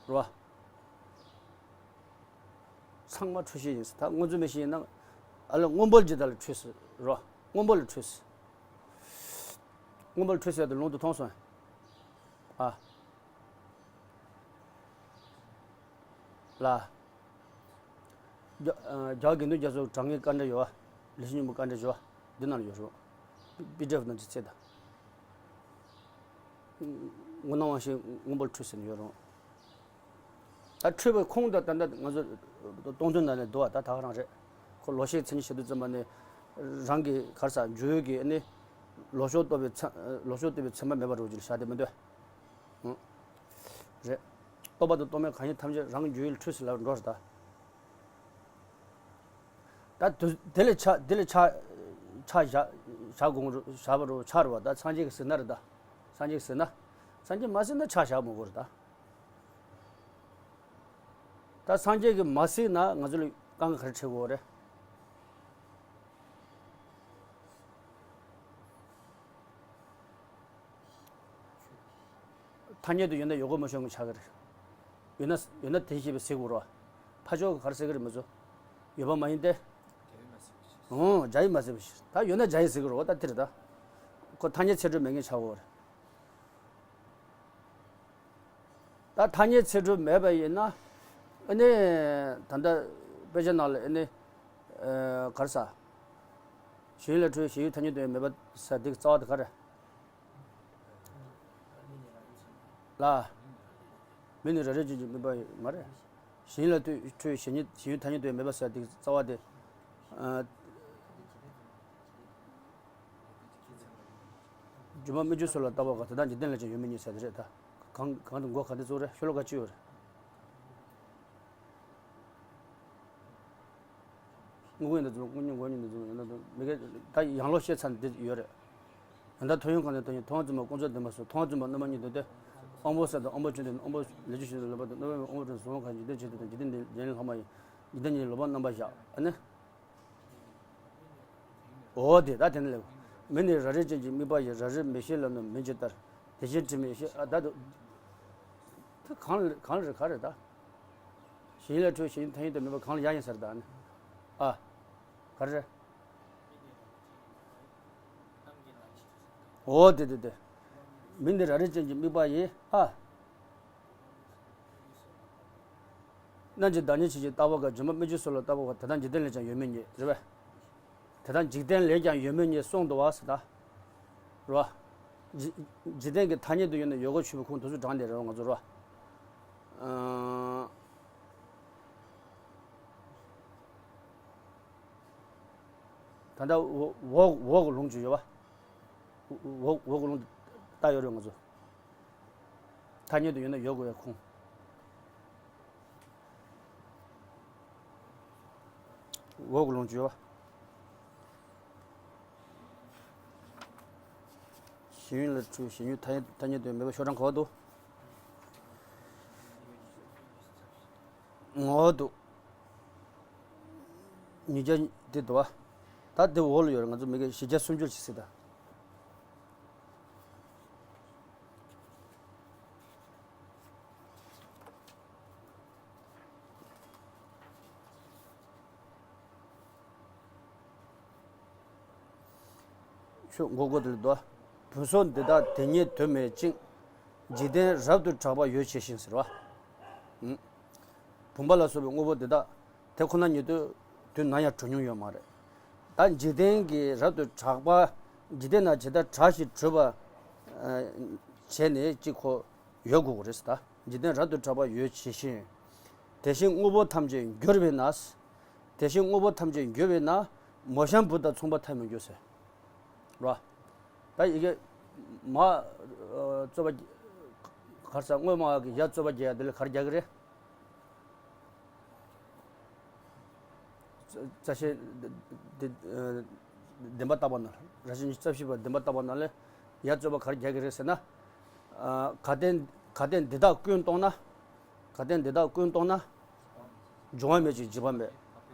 རེད་བ། ཚང་མ་འཁྲུལ་ཤེས་ཡིན་ཟེར། ད་སྔོན་འཛུལ་མེད་ཤེས་ཡིན་ན། ཨ་ལ་སྔོན་པོ་ལ་ཇི་ལྟར་ལ་འཁྲུལ་ཟེར་རོ། སྔོན་པོ་ལ་འཁྲུལ་ཟེར། སྔོན་པོ་ལ་འཁྲུལ་ཟེར་དེ་ལུང་དུ་མཐོང་སོང་། ཨ། ལ། རྒྱ་ཨ་རྒྱལ་བ་དགེ་འདུན་རྒྱ་མཚོ་དྲང་ངེས་དཀའ་འགྲེལ་ཡོད་བ། ལེགས་བཤད་སྙིང་པོ་དཀའ་འགྲེལ་ཡོད་བ། འདི་ནང་ལ་ཡོད་རོ། པི་ཌི་ཨེཕ་ནང་ཅིག་བཙལ་དང་། མགོ་ནང་དབང་ཤེས་སྔོན་པོ་ལ་འཁྲུལ་ཟེར་ནས་ཡོད་རུང་། ད་འཁྲུལ་པའི་ཁུངས་དང་ད་ལྟ་ང་ཚོ་སྟོང་ཐུན་ནང་ནས་འདུག་བ། ད་ད་ག་རང་རེད། ཁོ་ལོག་ཤེས་མཚན་ཉིད་ཞེ་དྲུག་ཙམ་པ་ནས་རང་གི་ག་རེ་ཟ་འཇུག་ཡུལ་གྱི་ནི་ལོག་ཕྱོགས་རྟོག་པའི་མཚན་ལོག་ཕྱོགས་རྟོག་པའི་མཚན་མ་མེད་པ་རུ་ཅིག་བཞག་དེ་མི་འདུག་ཨང་། རེད། རྟོག་པ་དང་རྟོག་མེད་གང་ཡིན་ཐམས་ཅད་རང་གི་འཇུག་ཡུལ་འཁྲུལ་ཟེར་ལབ་འགྲོ་རེད་ད། ད་དུ་དེ་ལས་ཆ་དེ་ལས་ཆ་ཆ་བཞག་བཞག་དགོངས་རུ་བཞག་པ་རུ་ཆགས་རུ་བ། ད་སངས་རྒྱས་ཀྱིས་ཟེར་ན་རེད་ད། སངས་རྒྱས་ཀྱིས་ཟེར་ན། སངས་རྒྱས་མ་ཟེར་ན་ཆ་བཞག་མི་དགོས་རེད་ད། ད་སངས་རྒྱས་ཀྱིས་མ་ཟེར་ན་ང་ཚོ་ལ་དཀའ་ངལ་ག་རེ་འཕྲད་དགོས་རེད། ཐ་སྙད་དུ་ཡོད་ན་ཡོད་དགོས་མ་ཤོང་གི་ཆགས་ཀྱི་རེད། ཡོད་ན་ཡོད་ན་དེ་ཤེས་པའི་ཟེར་དགོས་རེད་བ། ཕར་ཕྱོགས་ཀྱིས་ག་རེ་ཟེར་གྱི་རེད་མི་ཚོ། ཡོད་པ་མ་ཡིན་ཏེ། འོང་། བྱ་ཡིས་མ་ཟེར་བའི་ཕྱིར། ད་ཡོད་ན་བྱ་ཡིས་ཟེར་གྱི་རེད་བ། ད་དེ་རེད་ད། ཁོ་ཐ་སྙད་ཚད་གྲུབ་མེད་མཁན་ཆགས་ཀྱི་རེད། ད་ཐ་སྙད་ཚད་གྲུབ་མེད་པ་ཡིན་ན། ཨ་ནི། ད་ལྟ་དཔེ་ཆ་ནང་ལ་ཨ་ནི། ཨ། ག་རེ་ཟ། གཞན་ལས་འཕྲོས་གཞན་ཡུལ་ཐ་སྙད་དུ་ཡང་མེད་པ་ཟེར་དེ་གི་རྩ་བ་དེ་ག་རེ། ལ། མི་ནི་རང་རིག་ཅན་གྱི་དམིགས་པ་མ་རེད། གཞན་ལས་འཕྲོས་གཞན་ཉིད་གཞན་ཡུལ་ཐ་སྙད་དུ་མེད་པ་ཟེར་དེ་རྩ་བ་དེ། ཨ། སྒྱུ་མ་སྨིག་རྒྱུ་སོགས་ལ་ལྟ་བ་དགག་དེ་དག་འཇིག་རྟེན་ལ་ཀྱང་ཡོད་མིན་གཉིས་ཟེར་དེ་རེད་ད། གང་གང་དུ་མགོ་ག་འདི་ཚོ་རེད། ཤོ་ལོ་ཀ་གཅིག་ཡོད་རེད། དངོས་པོ་ཡིན་དང་འཛིན་པ། དངོས་ཉིད་ངོ་བོ་ཉིད་དུ་འཛིན་པ་ཡང་དག་མི་དགེ་ད་ཡང་ལོག་བཤད་ཚར་འདི་ཡོད་རེད། ཡང་དག་ཐོག་ཡང་གང་དང་དོན་ཡིན་མཐོང་བ་བཙུན་པ་ཀུན་རྫོབ་བདེན་པ་སོགས་མཐོང་བ་བཙུན་པ་རྣམ་པ་གཉིས་འདོད་དེ། དབང་པོ་གསལ་དང་དབང་པོ་སྐྱོན་དང་རྣམ་པ་ལས་རྒྱུ་ཞེས་ལབ་པ་དང་རྣམ་པ་དབང་པོ་གྲོལ་ཟུང་གང་འཇིག་རྟེན་ཆེད་དུ་དང་འཇིག་རྟེན་འདི་འཇིག་རྟེན་ལྷག་མ་ཡིན། འཇིག་རྟེན་གཉིས་ལོག་པར་རྣམ་པ་བཞག་ཨ་ནི། འོ་དེ་ད་དེ་ནི་ལེགས། མི་ནི་རབ་རིབ་ཅན་གྱི་དམིགས་པ་ཡིས། རབ་རིབ་མི་ཤེས་ལམ་ནི་མིན་ཇི་ལྟར། དེ་བཞིན་དྲི་མེད་ཤེས་ཨ་ད་དུ། ད་གང་ལ་གང་ལ་རེད་ག་རེད་ད། གཞན་ཡུལ་ལ་འཁྲུལ་གཞན་ཡུལ་ཐ་སྙད་དུ་མེད་པ་གང་ལ་ཡང་ཡིན་ཟེར་ད་ནི། ཨ། ག་རེ་རེད། འོ་དེ་དེ་དེ། མི་ནི་རབ་རིབ་ཅན་གྱི་དམིགས་པ་ཡིས་ཨ། རྣམ་འབྱེད་བདག་ཉིད་ཆོས་ཅན་ལྟ་བ་དགག་འཇིག་པ་སྨོས་ཅན་སོགས་ལ་ལྟ་བ་དགག་དེ་ལྟར་འཇིག་རྟེན་ལས་ཀྱང་ཡོད་མེད་གཉིས་རེད་པས། དེ་ལྟར་འཇིག་རྟེན་ལས་ཀྱང་ཡོད་མེད་གཉིས་གསུངས་འདུག་པ་ཟེར་ད། རེད་པ། འཇིག་འཇིག་རྟེན་གྱི་ཐ་སྙད་དུ་ཡོད་ན་ཡོད་དགོས་ཆོད་པའི་ཁུངས་དེ་ཚོ་དྲངས་ཏེ་རེད་པ་ང་ཚོ་རེད་པ། ཨང་། ད་ལྟ་འོག་འོག་འོག་གི་ལུང་ཅིག་ཡོད་པ། འོག་འོག་གི་ལུང་ལྟ་ཡོད་རེད་ང་ཚོ། ཐ་སྙད་དུ་ཡོད་ན་ཡོད་དགོས་པའི་ཁུངས། འོག་གི་ལུང་ཅིག་ཡོད་པ། གཞན་ཡུལ་ལ་འཁྲུལ་གཞན་ཡུལ་ཐ་སྙད་ཐ་སྙད་དུ་མེད་པ་ཤོག་གྲངས་ག་པར་འདུག་ངོ་བོ་འདུག་ཉིས་བརྒྱ་འདི་འདུག་པ། ད་འདི་འོག་ལ་ཡོད་རེད། ང་ཚོ་མི་གི་བཞི་བརྒྱ་སུམ་ཅུ་ཅིག་ཟེར་ད། ཆོས་མགོ་སྐོར་དེ་ལ་འདུག་བུམ་སོགས་འདི་དག་དེ་ཉིད་དོན་མེད་ཅིང་། འཇིག་རྟེན་རབ་ཏུ་གྲགས་པ་ཡོད་བྱས་ཤིང་ཟེར་བ། བུམ་པ་ལ་སོགས་པའི་དངོས་པོ་འདི་དག་དེ་ཁོ་ན་ཉིད་དུ་དུས་ནམ་ཡང་གྲུབ་མྱོང་ཡོད་མ་རེད། ད་འཇིག་རྟེན་གྱི་རབ་ཏུ་གྲགས་པ། འཇིག་རྟེན་ན་ཇི་ལྟར་གྲགས་ཤིང་གྲུབ་པ་བྱས་ནས་ཅིག་ཁོ་ཡོད་དགོས་ཀྱི་རེད་ཟེར་ད། འཇིག་རྟེན་རབ་ཏུ་གྲགས་པ་ཡོད་བྱས་ཤིང་། དེ་བཞིན་དངོས་པོ་ཐམས་ཅད་འགྱུར་བས་ན། དེ་བཞིན་དངོས་པོ་ཐམས་ཅད་འགྱུར་བས་ན། མོ་གཤམ་བུ་དང་མཚུངས་པར་ཐལ་མི་འགྱུར་ཟེར། རོ། ད་ཡི་གེ་མ་རྩོད་པ་གར་ས་དངོས་མ་གི་ཡ་རྩོད་པ་རྒྱག་ཡ་དེ་ལ་གར་རྒྱག་གི་རེད། རྩ་ཤེ་བདེན་པ་བརྟག་པ་ན་ར་ཤི་རྩ་ཤེ་བ་བདེན་པ་བརྟག་པ་ན་ལས་ཡ་རྩོད་པ་གར་རྒྱག་གི་རེད་ཟེར་ན། ག་དེ་ག་དེ་འདི་དག་ཀུན་རྟོགས་ན། ག་དེ་འདི་དག་ཀུན་རྟོགས་ན། སྦྱོར་བ་མེད་ཅིང་འཇིག་པ་མེད།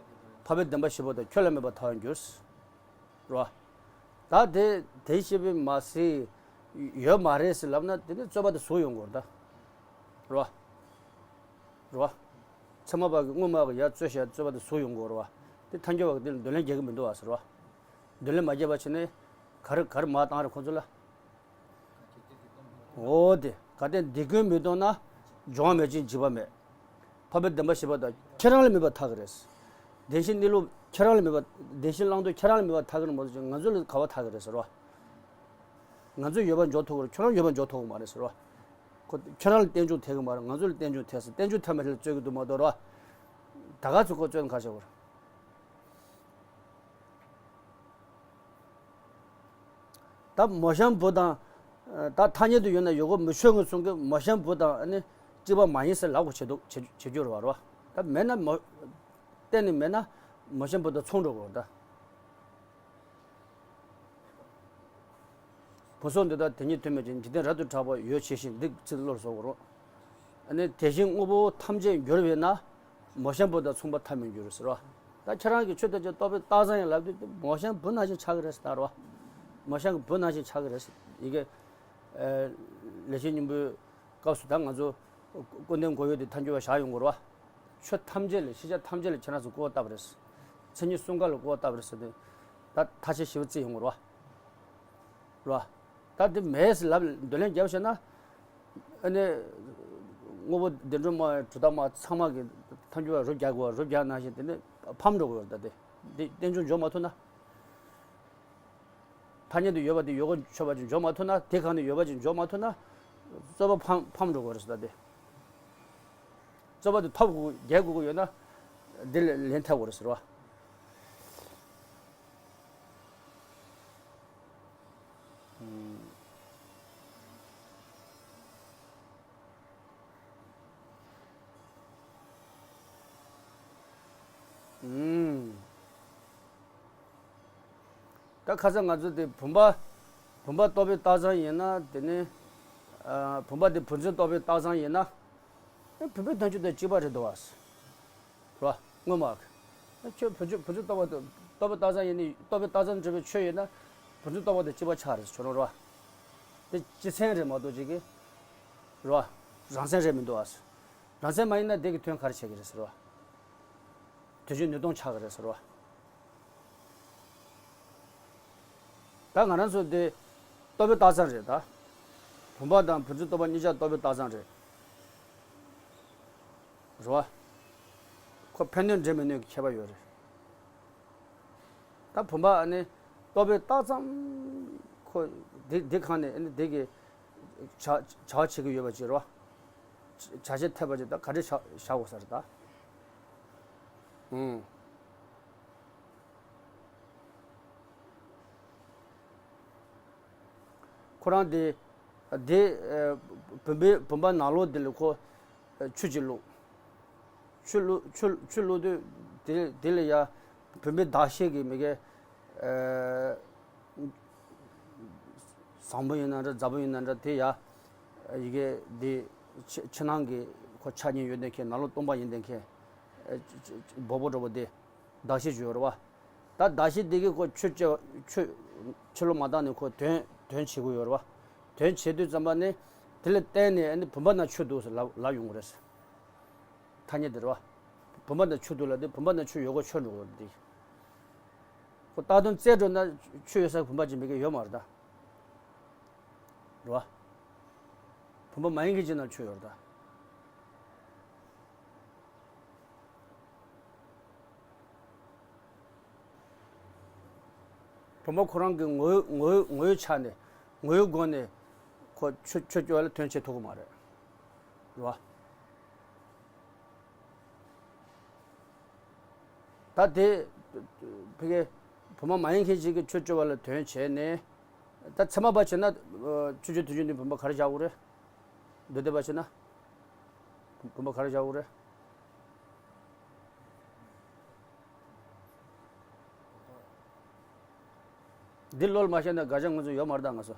འཕགས་པའི་བདེན་པ་བཞི་པོ་དང་ཁྱོད་ལ་མེད་པར་ཐལ་བར་འགྱུར། རོ། ད་དེ་དེ་ཤེས་པའི་མ་ཟད་ཡོད་མ་རེད་ཟེར་ལབ་ན་དེ་ནི་རྩོད་པ་དེ་ཟུག་ཡོང་གི་རེད་ད། རོ། རོ། ཚད་མ་པ་གི་དངོས་མ་གི་ཡ་རྩོད་བྱ་རྩོད་པ་དེ་ཟུག་ཡོང་གི་རེད་བ། དེ་ཐལ་འགྱུར་བ་གི་དེ་ལ་འདོད་ལན་རྒྱག་གི་མི་འདུག་བ་ཟེར་བ། འདོད་ལན་མ་རྒྱག་པ་བྱས་ནས་ག་རེ་ག་རེ་མ་བཏང་རེད་ཁོང་ཚོ་ལ། འོ་དེ་ག་དེ་འདི་ཀུན་མི་རྟོགས་ན། སྦྱོར་བ་མེད་ཅིང་འཇིག་པ་མེད། འཕགས་པའི་བདེན་པ་བཞི་པོ་དང་ཁྱེད་རང་ལ་མེད་པར་ཐལ་གྱི་རེད། བདེན་བཞི་གནས་ལུགས་ཁྱེད་རང་ལ་མེད་པ། བདེན་བཞི་བླང་དོར་ཁྱེད་རང་ལ་མེད་པར་ཐལ་གྱི་རེད་མ་གཏོགས་ང་ཚོ་ལ་ག་པར་ཐལ་གྱི་རེད་ཟེར་བ། ང་ཚོས་ཡོད་པ་འཇོག་ཐུབ་ཀྱི་རེད་ཁྱོད་རང་ཡོད་པ་འཇོག་ཐུབ་ཀྱི་མ་རེད་ཟེར་བ། ཁོ་ཁྱོད་རང་ལ་རྟེན་འབྱུང་ཐེབས་ཀྱི་མ་རེད། ང་ཚོ་ལ་རྟེན་འབྱུང་ཐེབས་ཟེར། རྟེན་འབྱུང་ཐེབས་མ་ཐེབས་ལ་རྩོད་ཀྱི་འདུག་མ་གཏོགས་རེད་བ། ད་ག་ཚོད་ཁོ་རྩོད་ན་ག་བྱེད་དགོས་རེད། ད་མོ་གཤམ་བུ་དང་། ད་ཐ་སྙད་དུ་ཡོད་ན་ཡོད་དགོས་མི་ཆོག་ངོས་བཟུང་གི་མོ་གཤམ་བུ་དང་ཨ་ནི་གཅིག་པ་མ་ཡིན་ཟེར་ལབ་དགོས་བྱེད་འདུག་བྱེད་བྱེད་རྒྱུ་རེད་བ་རེད་བ། ད་མེད་ན་མོ། གཏན་ནས་མེད་ན་མོ་གཤམ་བུ་དང་མཚུངས་འགྲོ་དགོས་རེད་ད། བུམ་སོགས་འདི་དག་དེ་ཉིད་དོན་མེད་ཅིང་། འཇིག་རྟེན་རབ་ཏུ་གྲགས་པ་ཡོད་བྱས་ཤིང་། འདི་ཚིག་བློར་བཟོ་དགོས་རེད། ཨ་ནི་དེ་བཞིན་དངོས་པོ་ཐམས་ཅད་འགྱུར་བས་ན། མོ་གཤམ་བུ་དང་མཚུངས་པར་ཐལ་མི་འགྱུར་ཟེར་བ། ད་ཁྱེད་རང་གིས་ཆོས་ཐམས་ཅད་རྟོགས་པའི་རྟགས་ཙམ་ཡང་ལབ་དུས་མོ་གཤམ་བུ་ནང་བཞིན་ཆགས་ཀྱི་རེད་ཟེར་ད་རེད་བ། མོ་གཤམ་གྱི་བུ་ནང་བཞིན་ཆགས་ཀྱི་རེད་ཟེར། ཡི་གེ་ལེགས་བཤད་སྙིང་པོའི་སྐབས་སུ་ད་ང་ཚོ་ཀུན་ལྡན་མགོ་ཡོད་དེ་ཐལ་འགྱུར་བ་བཞག་ཡོང་དགོས་རེད་བ། ཆོས་ཐམས་ཅད་ལ་ཤེས་བྱ་ཐམས་ཅད་ལ་ཁྱེད་རང་ཚོ་སྐུར་བ་བཏབ་པ་རེད། མཚན་ཉིད་གསུམ་ཀ་ལ་སྐུར་བ་བཏབ་པ་རེད་ཟེར་དུས། ད་ཐ་ཤལ་ཞེ་པོ་བརྩི་ཡོང་དགོས་རེད་བ། རེད་བ། ད་དེ་མེད་ཟེར་ལབ་འདོད་ལན་རྒྱབ་བྱས་ན། ཨ་ནི། དངོས་པོ་བདེ་འགྲོ་མ་གྲུབ་མཐའ་མ་ཚང་མ་གི་ཐལ་འགྱུར་བ་རུབ་རྒྱག་དགོས་པ་རུབ་རྒྱག་ནང་བཞིན་དེ་ནི་ཕམ་འགྲོ་དགོས་རེད་ད་དེ། འདི་རྟེན་འབྱུང་འཇོག་མ་ཐུབ་ན། ཐ་སྙད་དུ་ཡོད་པ་དེ་ཡོད་དགོས་ཆོག་པ་ཅིག་འཇོག་མ་ཐུབ་ན། དེ་གང་ནས་ཡོད་པ་ཅིག་འཇོག་མ་ཐུབ་ན། རྩོད་པ་ཕམ་ཕམ་འགྲོ་དགོས་རེད་ཟེར་ད་དེ། རྩོད་པ་དེ་ཐོབ་དགོས་རྒྱལ་དགོས་ཀྱི་ཡོད་ན། འདི་ལ་ལན་ཐེབས་དགོས་རེད་ཟེར་བ། ཨུམ། ཨུམ། ད་ཁ་སང་ང་ཚོ་དེ་བུམ་པ། བུམ་པ་རྟོགས་པའི་རྟགས་ཙམ་ཡིན་ན་དེ་ནི། ཨ། བུམ་པ་དེ་བུམ་འཛིན་རྟོགས་པའི་རྟགས་ཙམ་ཡིན་ན། ཨེ། བུམ་པའི་ཐལ་འགྱུར་དང་གཅིག་པ་རེད་འདུག་བ། རེད་བ། དངོས་མ། ཨེ། ཁྱོད་བུམ་འཛིན་བུམ་འཛིན་རྟོགས་པ་རྟོགས་པའི་རྟགས་ཙམ་ཡིན་ནི་རྟོགས་པའི་རྟགས་ཙམ་གྲུབ་པའི་ཆོས་ཡིན་ན། བུ་འཛིན་རྟོག་པ་དང་གཅིག་པ་ཆགས་རེད་ཟེར་ཁྱོད་རང་རེད་བ། དེ་སྤྱི་མཚན་རེད་མ་གཏོགས་ཅིག་གི་རེད་བ། རང་མཚན་རེད་མི་འདུག་ཨ་ཟེར། རང་མཚན་མ་ཡིན་ན་དེ་གི་དོན་ག་རེ་བྱེད་ཀྱི་རེད་ཟེར་བ། དོན་གཅོད་ནུས་སྟོང་ཆགས་ཀྱི་རེད་ཟེར་བ། ད་ང་རང་ཚོ་དེ་རྟོག་པའི་རྟགས་ཙམ་རེད་ད། བུམ་པ་དང་བུ་འཛིན་རྟོག་པ་གཉིས་ཆ་རྟོག་པའི་རྟགས་ཙམ་རེད། རེད་བ། ཁོ་ཕན་གནོད་འདྲེས་མི་གནོད་ཀྱི་ཁྱད་པར་ཡོད་རེད། ད་བུམ་པ་ཨ་ནི་རྟོག་པའི་རྟགས་ཙམ་ཁོ་འདི་འདི་གང་ནས་ཨ་ནི་འདི་གི་བྱ་བྱ་བ་བྱེད་ཀྱི་ཡོད་པ་ཅིག་རེད་བ། བྱ་བྱེད་འཐད་པ་ཅིག་ད་ག་འདྲས་བྱ་བྱ་དགོས་ས་རེད་ད། ཨུང་། ཁོ་རང་དེ་དེ་བུམ་པའི་བུམ་པ་ནང་ལོགས་དེ་ལ་ཁོ་ཆུ་ཅིག་བླུགས། ཆུ་བླུགས་ཆུ་ཆུ་བླུགས་དུས་དེ་དེ་ལ་ཡ་བུམ་པའི་གདགས་གཞི་གི་མི་གའི་བཟང་པོ་ཡིན་ན་འདྲ་མཛའ་པོ་ཡིན་ན་འདྲ་དེ་ཡ་ཡི་གེ་དེ་ཕྱི་ཕྱི་ནང་གི་ཁོ་ཆ་གཉིས་ཡོད་དེ་མཁན་ནང་ལོགས་སྟོང་པ་ཡིན་དེ་མཁན་སྦོ་སྦོ་འདྲ་པོ་དེ། གདགས་གཞི་ཅིག་ཡོད་རེད་བ། ད་གདགས་གཞི་འདི་གིས་ཁོ་ཆུ་ཆུ་ཆུ་ལོག་མ་བཏང་ནས་ཁོ་དོན་དོན་བྱེད་དགོས་ཡོད་རེད་བ། དོན་བྱེད་དུས་ཙམ་པ་ནི་དེ་ལ་བརྟེན་ནས་ཨ་ནི་བུམ་པ་ནང་ཆུ་འདུག་ཟེར་ལབ་ལབ་ཡོང་གི་རེད། ཐ་སྙད་འདི་རེད་བ། བུམ་པ་ནང་ཆུ་འདུག་ལབ་དུས་བུམ་པ་ནང་ཆུ་ཡོད་དགོས་ཆོད་འགྲོ་གི་རེད་འདི། ཁོ་ལྟ་དོན་རྩལ་འགྲོ་ན་ཆུ་ཡོད་ས་བུམ་པ་ཅིག་མི་གི་ཡོད་མ་རེད་ད། རེད་བ། བུམ་པ་མ་ཡིན་མཁན་ཅིག་ནང་ཆུ་ཡོད་རེད་ད། བུམ་པ་ཁོ་རང་གི་ངོ་བོའི་ངོ་བོའི་ངོ་བོའི་ཆ་ནས་ངོ་བོའི་སྒོ་ནས་ཁོ་ཆུ་ཆུ་སྐྱོར་བ་ལ་དོན་བྱེད་ཐུབ་ཀྱི་མ་རེད། རེད་བ། ད་དེ་ཕ་གི་བུམ་པ་མ་ཡིན་མཁན་ཞིག་གིས་ཆུ་སྐྱོར་བ་ལ་དོན་བྱས་ནས་ད་ཚད་མ་པ་བྱས་ན་ཆུ་སྐྱོར་དུས་ཆུ་ནི་བུམ་པ་ག་རེ་བཞག་དགོས་རེད། མདོ་སྡེ་པ་བྱས་ན། བུམ་པ་ག་རེ་བཞག་དགོས་རེད། འདི་བློ་ལ་མ་ཤར་ན་དགག་བྱ་ངོས་འཛིན་ཡོད་མ་རེད་ད་ང་ཚོ།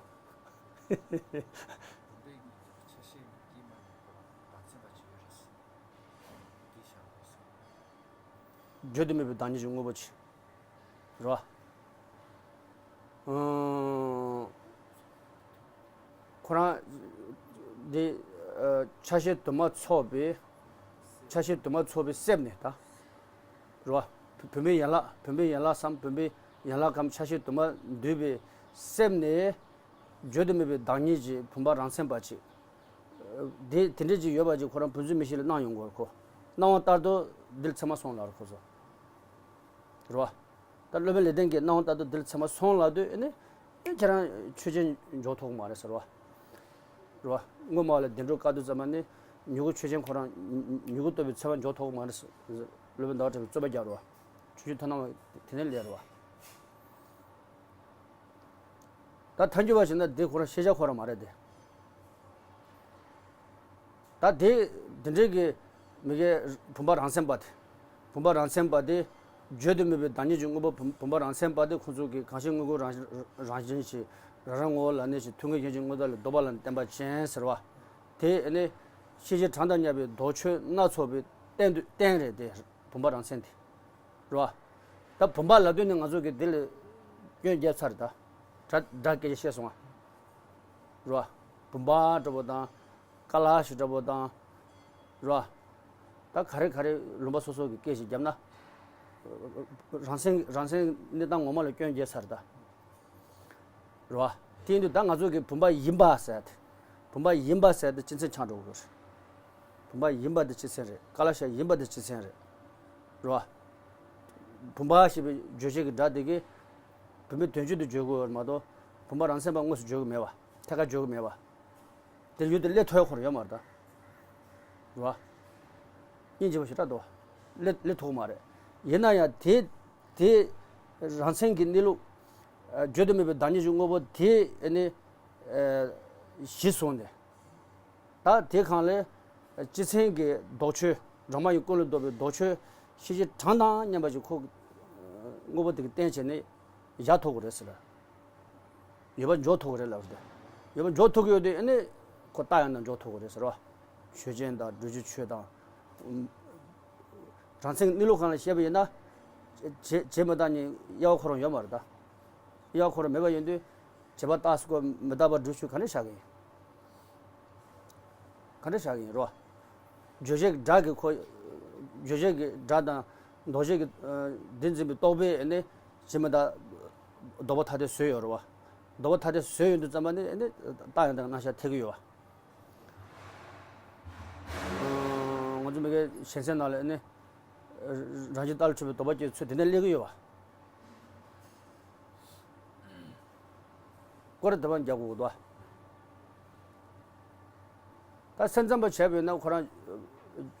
བརྗོད་དུ་མེད་པའི་བདག་ཉིད་ཀྱི་དངོས་པོ་ཆེ། རེད་བ། ཨང་། ཁོ་རང་འདི་ཆ་ཤས་དུ་མ་ཚོགས་པའི་ཆ་ཤས་དུ་མ་ཚོགས་པའི་སེམས་ནི་ད། རེད་བ། བུམ་པའི་ཡན་ལག་བུམ་པའི་ཡན་ལག་སམ་བུམ་པའི་ཡན་ལག་གམ་ཆ་ཤས་དུ་མ་འདུས་པའི་སེམས་ནི། བརྗོད་དུ་མེད་པའི་བདག་ཉིད་ཀྱི་བུམ་པ་རང་མཚན་པ་ཅིག་དེ་དེ་འདྲ་ཅིག་ཡོད་པ་ཅིག་ཁོ་རང་བུ་འཛིན་མི་ཤེས་ལ་སྣང་ཡོང་གི་རེད་ཁོ། སྣང་བ་ལྟར་དུ་འདི་ལ་ཚད་མ་སོང་ལབ་རེད་ཁོ་ཚོ། རེད་བ། ད་སློབ་དཔོན་ལེགས་ལྡན་གྱིས་སྣང་བ་ལྟར་དུ་འདི་ལ་ཚད་མ་སོང་ལབ་དུས་ཨེ་ནི། ཨེ་ཁྱེད་རང་ཆོས་ཅན་འཇོག་ཐུབ་ཀྱི་མ་རེད་ཟེར་བ། རེད་བ། དངོས་སྨྲ་བ་ལ་བདེན་གྲུབ་བཀའ་བསྡུ་ཙམ་པ་ནི། མྱུ་གུ་ཆོས་ཅན་ཁོ་རང་མྱུ་གུ་ལྟ་བུའི་ཚད་མ་འཇོག་ཐུབ་ཀྱི་མ་རེད་ཟེར། སློབ་དཔོན་ཟླ་བ་གྲགས་པས་རྩོད་པ་རྒྱག་རེད་བ། ཆོས་ཅན་མཐོང་སྣང་བ་དེ་ནས་ལས་རེད་བ། ད་ཐལ་འགྱུར་བ་ཞིག་ན་འདི་ཁོ་རང་ཤེས་བྱ་ཁོ་རང་མ་རེད་དེ། ད་དེ་དེ་འདྲའི་གི་མི་གའི་བུམ་པ་རང་མཚན་པ་དེ། བུམ་པ་རང་མཚན་པ་དེ། བརྗོད་དུ་མེད་པའི་བདག་ཉིད་ཀྱི་དངོས་པོ་བུམ་བུམ་པ་རང་མཚན་པ་དེ་ཁོ་ཚོ་གི་གང་ཞིག་དངོས་ཀུན་རང་རང་བཞིན་གྱིས་རང་རང་ངོ་བོ་ལ་གནས་ཤིང་ཐུན་མོང་གཞན་གྱི་དངོས་བདག་ལ་ལྡོག་པ་ལ་བརྟེན་པ་ཅན་ཟེར་བ། དེ་ནི་ཤེས་བྱའི་གྲངས་དང་མཉམ་པའི་ལྡོག་ཆོས་སྣ་ཚོགས་པའི་རྟེན་དུ་རྟེན་རེད་དེ། བུམ་པ་རང་མཚན་དེ། རེད་བ། ད་བུམ་པ་ལབ་དུས་ནི་ང་ཚོ་གི་འདི་ལ་སྐྱོན་བརྒྱབ་ཚར་ད། སྒྲ་སྒྲ་སྐད་ཆ་བཤད་སོང་ང་། རེད་བ། བུམ་པ་འདྲ་པོ་དང་། ཀ་ལ་ཤི་འདྲ་པོ་དང་། རེད་བ། ད་ག་རེ་ག་རེ་ལུང་པ་སོ་སོ་གི་སྐད་ཞིག་བརྒྱབ་ན། རང་མཚན་རང་མཚན་གནས་སྟངས་ངོ་མ་ལ་སྐྱོན་བརྒྱབ་ཚར་ད། རེད་བ། དེ་ཡིན་དུས་ད་ང་ཚོ་གི་བུམ་པ་ཡིན་པ་ཟེར་ཏེ། བུམ་པ་ཡིན་པ་ཟེར་ཏེ་སྤྱི་མཚན་ཆགས་འགྲོ་གི་རེད། བུམ་པ་ཡིན་པ་དེ་སྤྱི་མཚན་རེད། ཀ་ལ་ཤ་ཡིན་པ་དེ་སྤྱི་མཚན་རེད། རེད་བ། བུམ་པ་ཞེས་པའི་བརྗོད་བྱེད་ཀྱི་སྒྲ་དེ་གིས་བུམ་པའི་དོན་བརྗོད་དུ་བརྗོད་དགོས་པ་མ་གཏོགས་བུམ་པ་རང་མཚན་པ་དངོས་སུ་བརྗོད་ཀྱི་མེད་པ། ཐད་ཀར་བརྗོད་ཀྱི་མེད་པ། དེར་ཡུལ་དུ་སླེབས་ཐུབ་ཡ་ཁོ་རང་ཡོད་མ་རེད་ད། རེད་བ། སྙིང་རྗེ་པོ་ཞེ་དྲག་འདུག་བ། སླེབས་སླེབས་ཐུབ་ཀྱི་མ་རེད། ཡིན་ན་ཡང་དེ་དེ་རང་མཚན་གྱི་གནས་ལུགས། བརྗོད་དུ་མེད་པའི་བདག་ཉིད་ཀྱི་དངོས་པོ་དེ་ནི་གཞི་བཟུང་ནས། ད་དེ་གང་ལས་སྤྱི་མཚན་གྱི་ལྡོག་ཆོས་སྒྲ་མ་ཡིན་ཀུན་ལས་བཟློག་པའི་ལྡོག་ཆོས་ཤེས་བྱའི་གྲངས་དང་མཉམ་པ་ཞིག་ཁོ་དངོས་པོ་དེ་གི་རྟེན་བྱས་ནས་བཞག་ཐུབ་ཀྱི་རེད་ཟེར། ཡོད་པ་འཇོག་ཐུབ་ཀྱི་རེད་ལབ་རེད། ཡོད་པ་འཇོག་ཐུབ་ཀྱི་ཡོད་དུས་ཨ་ནི་ཁོ་རྟགས་ཡང་དག་འཇོག་ཐུབ་ཀྱི་རེད་ཟེར་བ། ཆོས་ཅན་དང་སྒྲུབ་བྱེད་ཆོས་དང་། རང་མཚན་གྱི་གནས་ལུགས་གང་ལ་བཤད་པ་ཡིན་ན། བྱེད་བྱེད་མི་རྟག་གཉིས་དབྱེ་བ་ཁོ་རང་ཡོད་མ་རེད་ད། དབྱར་ཁོ་རང་མེད་པ་ཡིན་དུས་བྱེད་པ་རྟགས་སུ་བཀོད་མི་རྟག་པར་སྒྲུབ་ཚུལ་ག་འདྲ་བཞག་གི་ཡིན། ག་འདྲ་བཞག་གི་ཡིན་རོ། རྗོད་བྱེད་ཀྱི་སྒྲ་གི་ཁོ། རྗོད་བྱེད་ཀྱི་སྒྲ་དང་འདོགས་བྱེད་ཀྱི་འདི་འཛིན་པའི་རྟོག་པས་ནི་བྱེད་མི་རྟག་ལྡོག་པ་ཐ་དད་བཟོས་ཡོད་རེད་བ། ལྡོག་པ་ཐ་དད་བཟོས་ཡོད་དུས་ཙམ་པ་ནི་ནི་རྟགས་ཡང་དག་རྣམ་གཞག་འཐད་ཀྱི་ཡོད་བ། ང་ཚོ་མི་དགེ་གཞན་སེལ་ནང་ལ་ནི། རང་བཞིན་རྟགས་ལ་འཁྲུལ་པའི་ལྡོག་པ་སྐྱེ་ཚུལ་དེ་ནས་སླེབས་ཀྱི་ཡོད་པ། སྐོར་དེ་བ་རྒྱག་དགོས་འདུག་ད་སེམས་ཙམ་པ་བྱས་པས་ན་ཁོ་རང་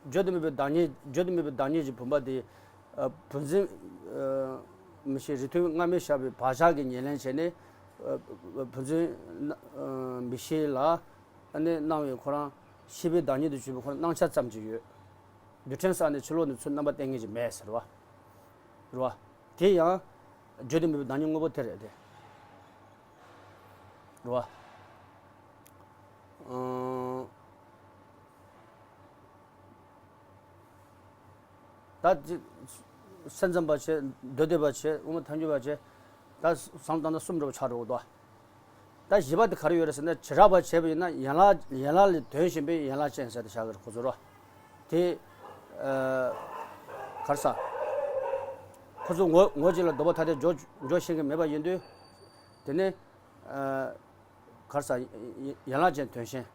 བརྗོད་དུ་མེད་པའི་བདག་ཉིད། བརྗོད་དུ་མེད་པའི་བདག་ཉིད་ཀྱི་བུམ་པ་དེ། བུ་འཛིན་མིག་ཤེས་རིགས་མཐུན་སྔ་མས་བཞག་པའི་བག་ཆགས་ཀྱི་ཉེར་ལེན་བྱས་ནས། བུ་འཛིན་མིག་ཤེས་ལ་ཨ་ནི་སྣང་བའི་ཁོ་རང་ཤེས་པའི་བདག་ཉིད་དུ་གྱུར་པའི་ཁོ་རང་སྣང་ཆ་ཙམ་གྱིས་ཡོད། རྡུལ་ཕྲན་བསགས་ནས་ཕྱི་ལོགས་ནས་ཚུར་རྣམ་པ་བསྟན་མཁན་ཅིག་མེད་ཟེར་བ། རེད་བ། དེ་ཡང་བརྗོད་དུ་མེད་པའི་བདག་ཉིད་དངོས་པོ་དེ་རེད་དེ། རེད་བ། ཨང་། ད་ཅི། སེམས་ཙམ་པ་བྱས། མདོ་སྡེ་པ་བྱས། དབུ་མ་ཐལ་འགྱུར་བ་བྱས། ད་བསམ་བློ་བཏང་ན་གསུམ་འདྲ་བོ་ཆགས་འགྲོ་གི་འདུག་ད་བཞི་པ་དེ་ག་རེ་ཡོད་རེད་ཟེར་ན། བྱེ་བྲག་པ་བྱས་པ་ཡིན་ན་ཡན་ལག་ཡན་ལག་ལས་དོན་གཞན་པའི་ཡན་ལག་ཅན་ཟེར་ཏེ་བཞག་གི་རེད་ཁོ་ཚོ་རོ། དེ། ཨ། ག་རེ་ཟ། ཁོ་ཚོ་ངོ་ངོ་གཅིག་ལ་ལྡོག་པ་ཐ་དད་འཇོག་འཇོག་ཤེས་མཁན་མེད་པ་ཡིན་དུས། དེ་ནི། ཨ། ག་རེ་ཟ། ཡན་ལག་ཅན་དོན་གཞན།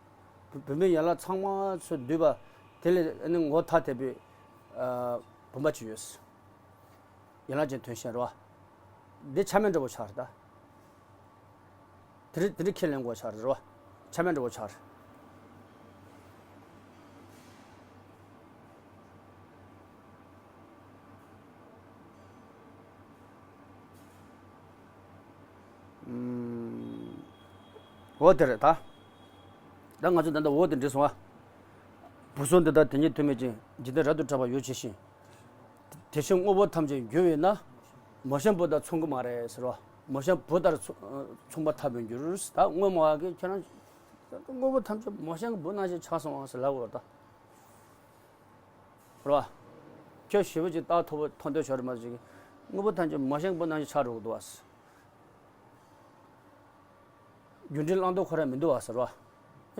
བུ་བུམ་པའི་ཡན་ལག་ཚང་མ་ཚུར་བསྡུས་པ། དེ་ལས་ཨ་ནི་ངོ་ཐ་དད་པའི། ཨ། བུམ་པ་ཅིག་ཡོད། ཡན་ལག་ཅན་དོན་གཞན་རེད་བ། འདི་ཆ་མེད་འདྲ་བོ་ཆགས་རེད་ད། དེ་རིང་དེ་རིང་ཁས་ལེན་དགོས་ཆགས་རེད་བ། ཆ་མེད་འདྲ་བོ་ཆགས་རེད། ཨུམ། འོ་དེ་རེད་ད། ད་ང་ཚོ་ད་ལྟ་འོ་དེ་འགྲིག་སོང་ཨ། བུ་སོགས་འདི་དག་དེ་ཉིད་ཐུག་མེད་ཅིང་འཇིག་རྟེན་རབ་ཏུ་གྲགས་པ་ཡོད་ཇི་བཞིན། དེ་བཞིན་དངོས་པོ་ཐམས་ཅད་འགྱུར་བས་ན། མོ་གཤམ་བུ་དང་མཚུངས་ཀྱི་མ་རེད་ཟེར་བ། མོ་གཤམ་བུ་ལྟར་མཚུངས་མཚུངས་པ་ཐལ་བར་འགྱུར། ད་དངོས་མ་གི་ཁྱེད་རང་། དངོས་པོ་ཐམས་ཅད་མོ་གཤམ་གྱི་བུ་ནང་བཞིན་ཆགས་སོང་བ་ཟེར་ལབ་དགོས་རེད་ད། རེད་བ། ཁྱོད་ཞེ་པོ་ཅིག་རྟགས་མཐོ་པོ་མཐོ་འདོད་ཆོག་རེད་མ་གཏོགས་ཅིག་དངོས་པོ་ཐམས་ཅད་མོ་གཤམ་གྱི་བུ་ནང་བཞིན་ཆགས་འགྲོ་གི་འདུག་བ། རྒྱུ་འབྲས་བླང་དོར་ཁོ་རང་མི་འདུག་བ་ཟེར་བ།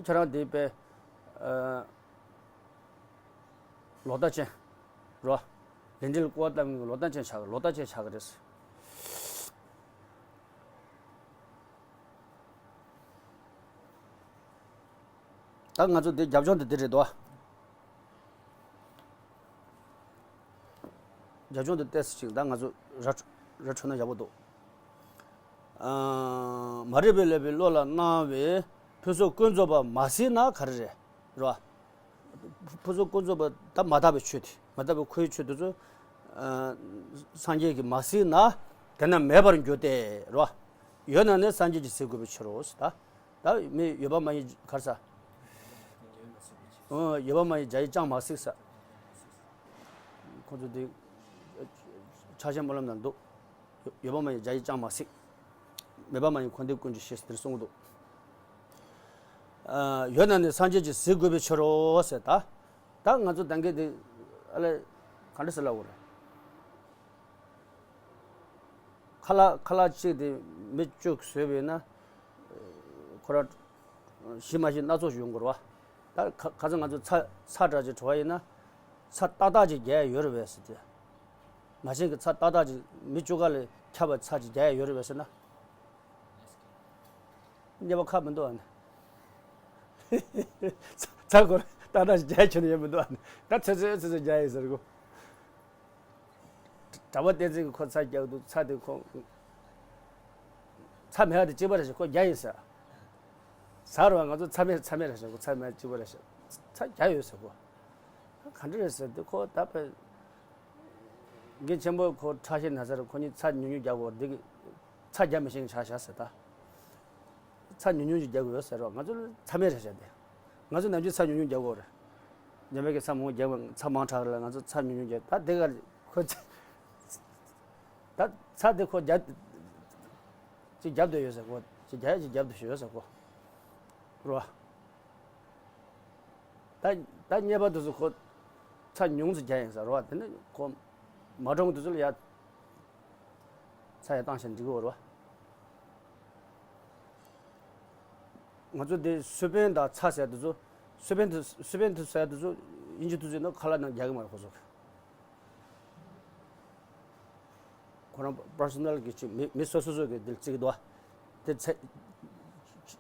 ཁྱོད་རང་དེ་དཔེ། ཨ། ལོག་ལྟ་ཅན། རོ། ལས་འབྲས་ལ་སྐུར་བ་བཏབ་མཁན་གྱི་ལོག་ལྟ་ཅན་ཆགས་ཀྱི། ལོག་ལྟ་ཅན་ཆགས་ཀྱི་རེད། ད་ང་ཚོ་འདི་རྒྱབ་ལྗོངས་འདི་འདི་རེད་དོ། རྒྱབ་ལྗོངས་འདི་ཏོག་ཙམ་ཅིག་ད་ང་ཚོ་ར་ར་འཕྲོད་ན་ཡག་པོ་འདུག་ཨ། མ་རིག་པས་བསླད་པའི་བློ་ལ་སྣང་བས་ཕུན་ཚོགས་ཀུན་རྫོབ་པ་མ་གཟིགས་ན་ག་རེ་རེད། རེད་བ། ཕུན་ཚོགས་ཀུན་རྫོབ་པ་ད་མ་དག་པའི་ཆོས་དེ། མ་དག་པའི་ཁོའི་ཆོས་དེ་ཚོ། ཨ། སངས་རྒྱས་ཀྱིས་མ་གཟིགས་ན་དེ་ན་མེད་པར་འགྱུར་ཏེ། རེད་བ། ཡོད་ན་ནི་སངས་རྒྱས་ཀྱིས་གཟིགས་དགོས་པའི་ཕྱིར་རོ་ཟེར་ད། ད་མི་ཡོད་པ་མ་ཡིན་ག་རེ་ཟ། ཨོ། ཡོད་པ་མ་ཡིན་བྱ་ཡིས་ཅང་མ་གཟིགས་ཟེར། ཁོ་ཚོ་དེ་ཕྱག་ཆེན་སྨོན་ལམ་ནང་འདུག་ཡོད་པ་མ་ཡིན་བྱ་ཡིས་ཅང་མ་གཟིགས། མེད་པ་མ་ཡིན་འཁོར་འདས་ཀུན་གྱི་གཞི་ཟེར་གསུང་གི་འདུག་ཨ། ཡོད་ན་ནི་སངས་རྒྱས་ཀྱིས་གཟིགས་དགོས་པའི་ཕྱིར་རོ་ཟེར་ད། ད་ང་ཚོ་ད་གིན་དེ་ཨ་ལས་ག་འདྲ་ཟེར་ལབ་དགོས་རེད། ཁ་ལག་ཁ་ལག་གཅིག་དེ་མི་བཅུ་བཟོས་པས་ན། ཁོ་ར་ཞིམ་མ་ཞིམ་སྣ་ཚོགས་ཤིག་ཡོང་དགོས་རེད་བ། ད་ཁ་ཁ་སང་ང་ཚོ་ཚྭ་ཚྭ་འདྲ་ཅིག་བྲོ་བ་ཡིན་ན། ཚྭ་ཏག་ཏག་ཅིག་རྒྱག་ཡ་ཡོད་རེད་པས་ཟེར་ཏེ། མ་བྱན་གྱི་ཚྭ་ཏག་ཏག་ཅིག་མི་བཅུ་ཀ་ལས་ཁྱབ་པ་ཚྭ་ཅིག་རྒྱག་ཡ་ཡོད་རེད་པས་ཟེར་ན། རྙེད་པ་ཁག་མི་འདུག་ཨ་ནི། ཚྭ་ཚྭ་ཁོ་ར་ཏག་ཏག་ཅིག་རྒྱག་ཡ་ཁྱོན་ནས་ཡོད་མི་འདུག་ཨ་ནི། ད་ཚོད་ཚོད་ཚོད་ཚོད་རྒྱག་ཡ་ཡིན་ཟེར་གོ། གྲྭ་པ་བསྟན་འཛིན་གྱིས་ཁོ་ཚྭ་རྒྱག་འདུག་ཚྭ་དེ་ཁོ། ཚྭ་མེད་པ་དེ་གཅིག་པ་རེད་ཤག་ཁོ་རྒྱག་ཡིན་ཟེར། ཟ་རུང་ང་ཚོ་ཚྭ་མེད་ཚྭ་མེད་རེད་ཤག་ཁོ་ཚྭ་མེད་གཅིག་པ་རེད་ཤག་ཚྭ་རྒྱག་ཡོད་ཟེར་ཁོ། ག་འདྲ་རེད་ཟེར་དུས་ཁོ་ད་དཔེ། དགེ་ཆེན་པོ་ཁོ་ཁྲག་ཤེད་ན་ཚ་རེད། ཁོ་གཉིས་ཚྭ་ཉུང་ཉུང་རྒྱག་དགོས་རེད། འདི་གི་ཚྭ་རྒྱག་མི་ཤེས་མཁན་ཆགས་ཤག་ཟེར་ད། ཚྭ་ཉུང་ཉུང་ཅིག་རྒྱག་དགོས་ཟེར་རོ། ང་ཚོ་ཚྭ་མེད་རེད་ཤག་དེ། ང་ཚོ་ནམ་རྒྱུན་ཚྭ་ཉུང་ཉུང་རྒྱག་དགོས་རེད། ཉི་མ་གི་ཚྭ་མང་པོ་རྒྱག་པ་ཚྭ་མང་དྲགས་རེད་ལ། ང་ཚོ་ཚྭ་ཉུང་ཉུང་རྒྱག་ད་དེ་ག་ཁོ་ཚྭ། ད་ཚྭ་དེ་ཁོ་རྒྱག་ཅིག་རྒྱབ་བསྡད་ཡོད་ཟེར་གོ། ཅིག་རྒྱག་ཡ་ཅིག་རྒྱབ་བསྡད་ཡོད་ཟེར་གོ། རོ། ད་ད་རྙེད་པ་དེ་ཚོ་ཁོ་ཚྭ་ཉུང་ཙམ་རྒྱག་ཡིན་ཟེར་རོ། དེ་ནི་ཁོ་མ་གྲོངས་དེ་ཚོ་ལ་ཡ་ཚྭ་ཡ་བཏང་ཤེས་འགྲིག་གི་རོ། ང་ཚོ་འདི་སུ་པན་དང་ཚ་ཟེར་དེ་ཚོ། སུ་པན་དེ་སུ་པན་དེ་ཟེར་དེ་ཚོ་དབྱིན་ཇི་དུ་ཟེར་ན་ཁ་ལག་ནང་རྒྱག་གི་མ་རེད་ཁོ་ཚོ། ཁོ་རང་པར་སོ་ནལ་གྱི་ཅིག་མི་མི་སོ་སོ་སོ་གི་འདིར་བརྩི་གི་འདུག་བ། དེ་ཚེ་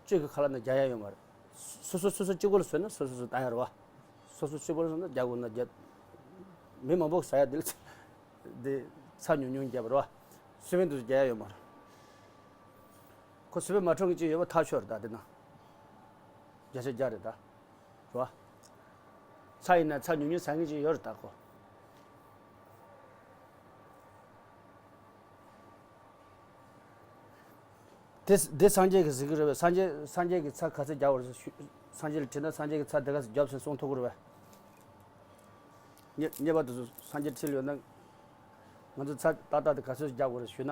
གཅིག་གི་ཁ་ལག་ནང་རྒྱག་ཡ་ཡོད་མ་རེད། སོ་སོ་སོ་སོ་གཅིག་པོ་ལ་བཟོས་ན་སོ་སོ་སོ་བཏང་ཡ་རེད་བ། སོ་སོ་གཅིག་པོ་ལ་བཟོས་ན་རྒྱག་དགོས་ན་རྒྱག་མི་མང་པོ་ཟ་ཡ་འདི་ལ་འདི་ཚྭ་ཉུང་ཉུང་རྒྱབ་པ་རེད་བ། སུ་པན་དུ་རྒྱག་ཡ་ཡོད་མ་རེད། ཁོ་སུ་པན་མ་འཁྲུངས་ཀྱི་ཅིག་ཡོད་པ་ཐག་ཆོད་རེད་ད་དེ་ན། བརྒྱ་ཆ་བརྒྱ་རེད་ད། རེད་བ། ཚྭ་ཡིན་ན་ཚྭ་ཉུང་ཉུང་ཟ་མཁན་ཅིག་ཡོད་རེད་ད་ཁོ། དེ་དེ་སངས་རྒྱས་ཀྱིས་ཟེར་གྱི་རེད་པས། སངས་རྒྱས་སངས་རྒྱས་ཀྱིས་ཚྭ་ག་ཚོད་རྒྱག་པ་རེད་ཞུ། སངས་རྒྱས་ལ་དྲིས་ན་སངས་རྒྱས་ཀྱིས་ཚྭ་དེ་ག་ཚོད་བརྒྱབ་ཟེར་གསུང་ཐུབ་ཀྱི་རེད་པས། ཉེ་ཉེས་པ་དེ་ཚོ་སངས་རྒྱས་ཁྲིད་ལ་ཡོད་ན། ང་ཚོ་ཚྭ་ཏག་ཏག་དེ་ག་ཚོད་རྒྱག་དགོས་རེད་ཞུས་ན།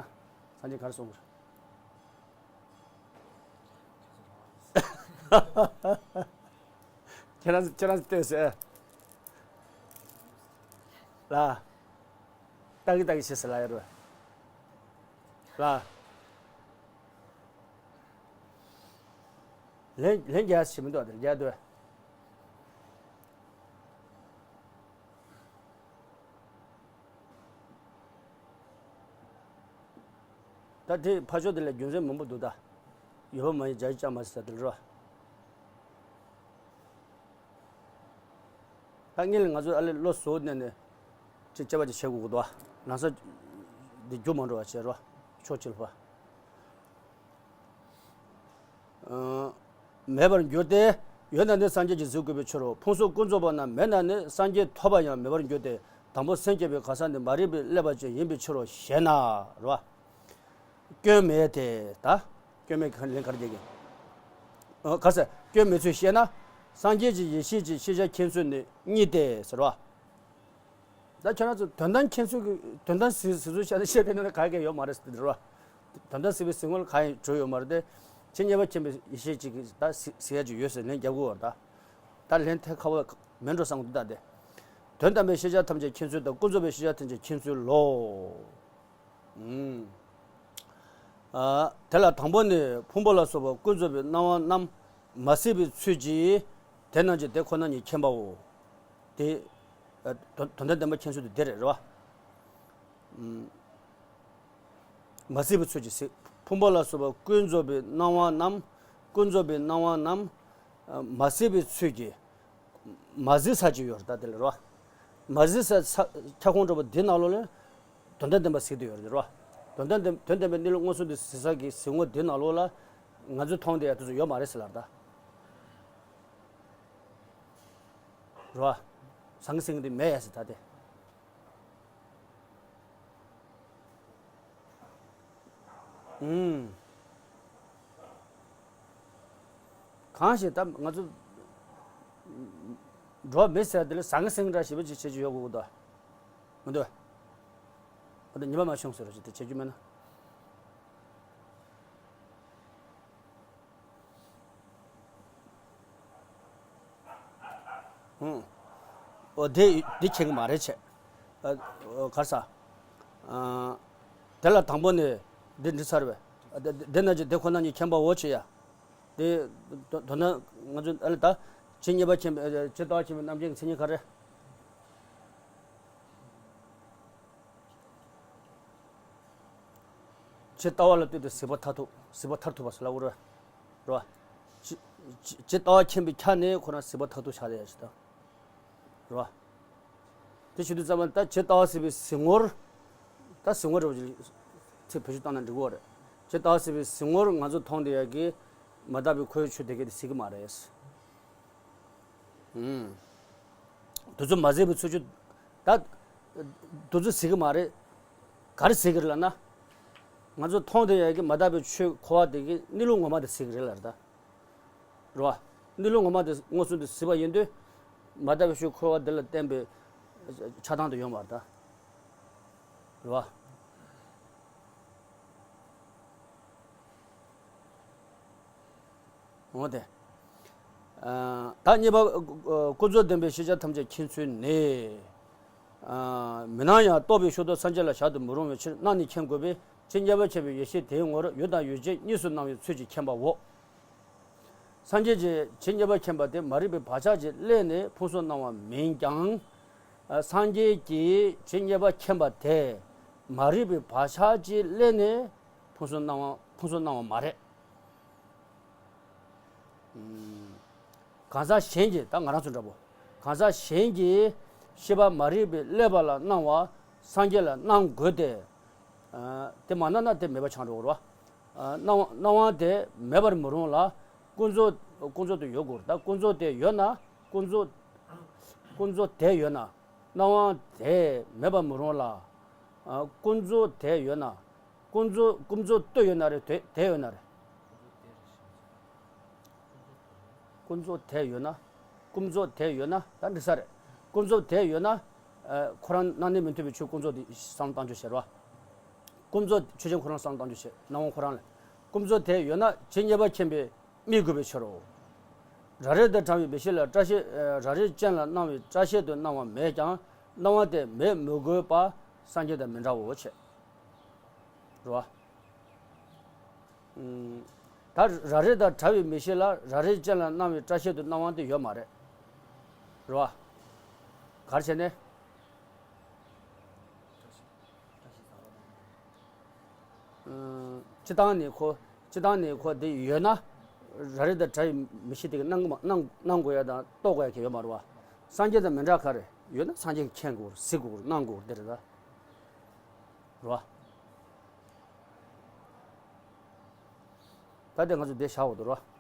སངས་རྒྱས་ག་རེ་གསུང་གི་རེད། ཁྱེད་རང་ཁྱེད་རང་ལྟོས་ཟེར། ལ། ཏག་གི་ཏག་གི་བྱེད་ཟེར་ལ་ཡ་རུ། ལ། ལན་ལན་རྒྱག་ཞིག་མི་འདུག་དེ་རྒྱག་འདོད། ད་དེ་ཕ་ཕྱོགས་དེ་ལ་རྒྱུ་མཚན་མང་པོ་འདུག་ད། ཡོད་པ་མ་ཡིན་བྱ་ཡི་ཅང་མ་ཟེར་ས་དེ་ལ་རོ། ད་ངེད་ལ་ང་ཚོ་ཨ་ལེ་བློ་གཟུ་བོ་གནས་ནས་ཅིག་དཔྱད་པ་ཅིག་བྱེད་དགོས་ཀྱི་འདུག་ཨ། ལམ་སང་འདི་རྒྱུ་མ་འགྲོ་བ་བྱེད་རོ། ཕྱོགས་གཅིག་ལ་ཕ། མེད་པར་འགྱུར་ཏེ། ཡོད་ན་ནི་སངས་རྒྱས་ཀྱིས་གཟིགས་དགོས་པའི་ཕྱིར་རོ། ཕུང་སོགས་ཀུན་རྫོགས་པ་རྣམས་མེད་ན་ནི་སངས་རྒྱས་ཐོབ་པ་ཡང་མེད་པར་འགྱུར་ཏེ། དང་པོ་སེམས་བསྐྱེད་པའི་གང་ཟག་ནི་མ་རིག་པས་བསླད་པ་ཅན་ཡིན་པའི་ཕྱིར་རོ་ཞེ་ན། རོ། སྐྱོན་མེད་དེ། ད་སྐྱོན་མེད་ཀྱི་ལན་ག་རེ་རྒྱག་གི། ཨ། ག་ཟེར། སྐྱོན་མེད་ཚུལ་བཤད་ན། སངས་རྒྱས་ཀྱི་ཡེ་ཤེས་ཀྱི་ཤེས་བྱ་མཁྱེན་ཚུལ་ནི་གཉིས་ཏེ་ཟེར་བ། ད་ཁྱོད་རང་ཚོ་དོན་དམ་མཁྱེན་ཚུལ་གྱི་དོན་དམ་གཟིགས་གཟིགས་ཚུལ་བཤད་ན་བཤད་པའི་ནང་ན་ག་གེ་ཡོད་མ་རེད་ཟེར་དེ་རེད་བ། དོན་དམ་གཟིགས་པའི་གཟིགས་ངོ་ལ་ག་ཡང་གྲུབ་ཡོད་མ་རེད་དེ། ཕྱི་ཉེས་པ་མཁྱེན་པའི་ཡེ་ཤེས་ཅིག་གིས་ད་གཟིགས་གཟིགས་ཡ་ཅིག་ཡོད་ཟེར་ལན་རྒྱབ་དགོས་བ་ད། ད་ལན་ཐད་ཁ་བ་མེད་འགྲོ་བསམ་གི་འདུག་ད་དེ། དོན་དམ་པའི་ཤེས་བྱ་ཐམས་ཅད་མཁྱེན་ཚུལ་དང་ཀུན་རྫོབ་པའི་ཤེས་བྱ་ཐམས་ཅད་མཁྱེན་ཚུལ་ལོ། ཨུམ། ཨ། དེ་ལ་དང་པོ་ནི་ཕུང་པོ་ལ་སོགས་པ་ཀུན་རྫོབ་པའི་སྣང་བ་རྣམས་མ་གཟིགས་པའི་ཚུལ་གྱིས། དེ་རྣམས་ཀྱང་དེ་ཁོ་ན་ཉིད་མཁྱེན་པའོ། དེ། ཨ། དོན་དོན་དམ་བདེན་པ་མཁྱེན་ཚུལ་དེ་དེ་རེད་རེད་བ། ཨུམ། མ་གཟིགས་པའི་ཚུལ་གྱིས་གཟིགས། ཕུང་པོ་ལ་སོགས་པ་ཀུན་རྫོབ་པའི་སྣང་བ་རྣམས། ཀུན་རྫོབ་པའི་སྣང་བ་རྣམས། ཨ། མ་གཟིགས་པའི་ཚུལ་གྱིས། མ་གཟིགས་ས་ཅིག་ཡོད་རེད་ད་དེ་ལ་རོ། མ་གཟིགས་ས་ས་ཁྱབ་ཁོངས་གྲུབ་པ་འདི་ནང་ལོགས་ལ་དོན་དམ་བདེན་པ་གཟིགས་བསྡད་ཡོད་རེད་རོ། དོན་དམ་བདེན་དོན་དམ་པའི་གནས་ལུགས་མངོན་སུམ་དུ་གཟིགས་ས་གི་གཟིགས་ངོ་འདི་ནང་ལོགས་ལ་ང་ཚོས་མཐོང་བསྡད་ཡ་དེ་ཚོ་ཡོད་མ་རེད་ཟེར་ལབ་ད། རོ། ཟང་ཟིང་འདི་མེད་ཡ་ཟེར་ད་དེ། ཨུམ། གང་ཞིག་ད་ང་ཚོ་འགྲོ་བ་མི་ཟེར་དེ་ལ་ཟང་ཟིང་འདྲ་ཞེ་པོ་ཅིག་བྱེད་རྒྱུ་ཡོད་དགོས་ཀྱི་འདུག་མི་འདུག་ཨ་ད་ཉི་མ་མ་བྱུང་ཟེར་རོ་ཅིག་དེ་བྱེད་རྒྱུ་མེད་ན། ཧུང་། འོ་དེ་དེ་མཁྱེན་གི་མ་རེད་བྱས། ཨ། གར་ས། ཨ། དེ་ལ་དང་པོ་ནས་འདི་འདྲི་ཚར་བས། ཨ། དེ་དེ་ན་ཅི་དེ་ཁོ་ན་ཉིད་མཁྱེན་པའོ་བྱས་ཡ། དེ་དོ་དོ་ན་ང་ཚོ་ཨ་ལ་ད་ཇི་སྙེད་པ་མཁྱེན་པའི་ཇི་ལྟ་བ་མཁྱེན་པའི་རྣམ་མཁྱེན་གྱི་མཚན་ཉིད་ག་རེ། ཇི་ལྟ་བ་ལ་ལྟོས་ཏེ་གཟིགས་པ་མཐར་ཐུག་གཟིགས་པ་མཐར་ཐུག་པ་ཟེར་ལབ་དགོས་རེད་བ། ཇི་ཇི་ཇི་ལྟ་བ་མཁྱེན་པའི་ཆ་ནས་ཁོ་རང་གཟིགས་པ་མཐར་ཐུག་ཆགས་རེད་ཡ་ཞིག་ད། རེད་བ། དེ་བྱེད་དུས་ཙམ་པ་ད་ཇི་ལྟ་བ་གཟིགས་པའི་གཟིགས་ངོར། ད་གཟིགས་ངོར་རེད་བ་ཅིག་ཚིག་བེད་སྤྱོད་བཏང་ན་འགྲིག་གི་རེད། ཇི་ལྟ་བ་གཟིགས་པའི་གཟིགས་ངོར་ང་ཚོ་མཐོང་བསྡད་ཡ་གི་མ་དག་པའི་འཁོར་བའི་ཆོས་དེ་གས་དེ་གཟིགས་ཀྱི་མ་རེད། ཨུམ། དེ་ཚོ་མ་གཟིགས་པའི་ཚུལ་ཆོས། ད། དེ་ཚོ་གཟིགས་ཀྱི་མ་རེད། ག་རེ་གཟིགས་ཀྱི་རེད་ལབ་ན། ང་ཚོ་མཐོང་བསྡད་ཡ་གི་མ་དག་པའི་ཆོས་འཁོར་བ་དེ་གི་གནས་ལུགས་ངོ་མ་དེ་གཟིགས་ཀྱི་རེད་ལབ་རེད་ད། རེད་བ། གནས་ལུགས་ངོ་མ་དེ་མངོན་སུམ་དུ་གཟིགས་པ་ཡིན་དུས། མ་དག་པའི་ཆོས་འཁོར་བ་དེ་ལ་བརྟེན་པའི་ཆགས་སྡང་དེ་ཡོད་མ་རེད་ད། རེད་བ། འོ་དེ། ཨ། ད་གཉིས་པ། ཨ། ཀུན་རྫོབ་བདེན་པའི་ཤེས་བྱ་ཐམས་ཅད་མཁྱེན་ཚུལ་ནི། ཨ། མི་སྣང་ཡང་རྟོགས་པའི་ཤུགས་ཏོག་སངས་རྒྱས་ལ་བཞག་ཏུ་མི་རུང་བའི་ཕྱིར་སྣང་ནས་མཁྱེན་དགོས་པས་ཇི་སྙེད་པ་མཁྱེན་པའི་ཡེ་ཤེས་དེའི་ངོར་ཡུལ་དང་ཡུལ་ཅན་གཉིས་སུ་སྣང་བའི་ཚུལ་གྱིས་མཁྱེན་པའོ། སངས་རྒྱས་ཀྱི་ཇི་སྙེད་པ་མཁྱེན་པ་དེ་མ་རིག་པའི་བག་ཆགས་ཀྱིས་བསླད་ནས་ཕུང་གསུམ་སྣང་བ་མིན་ཀྱང་། སངས་རྒྱས་ཀྱི་ཇི་སྙེད་པ་མཁྱེན་པ་དེ་མ་རིག་པའི་བག་ཆགས་ཀྱིས་བསླད་ནས་ཕུང་གསུམ་སྣང་བ་ཕུང་གསུམ་སྣང་བ་མ་རེད། གང་ཟག་གཞན་གྱིས། ད་ང་རང་ཚོ་འདྲ་པོ། གང་ཟག་གཞན་གྱིས་ཤེས་པ་མ་རིག་པས་བསླད་པ་ལ་སྣང་བ་སངས་རྒྱས་ལ་སྣང་དགོས་ཏེ། དེ་མ་སྣང་ན་དེ་མེད་པ་ཆགས་འགྲོ་གི་རེད་བ། སྣང་སྣང་བ་དེ་མེད་པར་མི་རུང་ལ། ཀུན་རྫོབ་ཀུན་རྫོབ་ཏུ་ཡོད་དགོས་རེད། ད་ཀུན་རྫོབ་དེ་ཡོད་ན། ཀུན་རྫོབ་ཀུན་རྫོབ་དེ་ཡོད་ན། སྣང་བ་དེ་མེད་པར་མི་རུང་ལ། ཀུན་རྫོབ་དེ་ཡོད་ན། ཀུན་རྫོབ་ཀུན་རྫོབ་ཏུ་ཡོད་ན་རེད། དེ་དེ་ཡོད་ན་རེད། ཀུན་རྫོབ་དེ་ཡོད་ན། ཀུན་རྫོབ་དེ་ཡོད་ན་ད་འགྲིག་ས་རེད། ཀུན་རྫོབ་དེ་ཡོད་ན། ཁོ་རང་སྣང་གནས་མི་མཐུན་པའི་ཆོས་ཀུན་རྫོབ་དེ་བསམ་བློ་བཏང་རྒྱུ་བྱེད་རོགས། ཀུན་རྫོབ་ཆོས་ཅན་ཁོ་རང་བསམ་བློ་བཏང་རྒྱུ་བྱེད། སྣང་བ་ཁོ་རང་ལ། ཀུན་རྫོབ་དེ་ཡོད་ན་ཇི་སྙེད་པ་མཁྱེན་པས་དམིགས་དགོས་པའི་ཕྱིར་རོ། རབ་རིབ་དང་བྲལ་བའི་མིག་ཤེས་ལ་སྐྲ་ཤད། རབ་རིབ་ཅན་ལ་སྣང་བའི་སྐྲ་ཤད་དུ་སྣང་བ་མེད་ཀྱང་སྣང་བ་དེ་མེད་མི་དགོས་པ་སངས་རྒྱས་དང་མི་འདྲའོ་ཞེས། རེད་བ། ད་རབ་རིབ་དང་བྲལ་བའི་མིག་ཤེས་ལ་རབ་རིབ་ཅན་ལ་སྣང་བའི་སྐྲ་ཤད་དུ་སྣང་བ་དེ་ཡོད་མ་རེད། རེད་བ། ག་རེ་བྱས་ནས། སྤྱི་བཏང་ནས་ཁོ། སྤྱི་བཏང་ནས་ཁོ་དེ་ཡོད་ན། རབ་རིབ་དང་བྲལ་བའི་མིག་ཤེས་དེ་གིས་སྣང་གི་མ་སྣང་སྣང་དགོས་ཡ་དང་རྟོགས་དགོས་ཡ་གི་ཡོད་མ་རེད་བ། སངས་རྒྱས་དང་མི་འདྲ་ག་རེ། ཡོད་ན་སངས་རྒྱས་ཀྱིས་མཁྱེན་དགོས་རེད། གཟིགས་དགོས་རེད། སྣང་དགོས་རེད། དེ་རེད་ད། རེད་བ། ད་དེ་ང་ཚོ་འདི་བཞག་དགོས་འདུག་རེད་བ།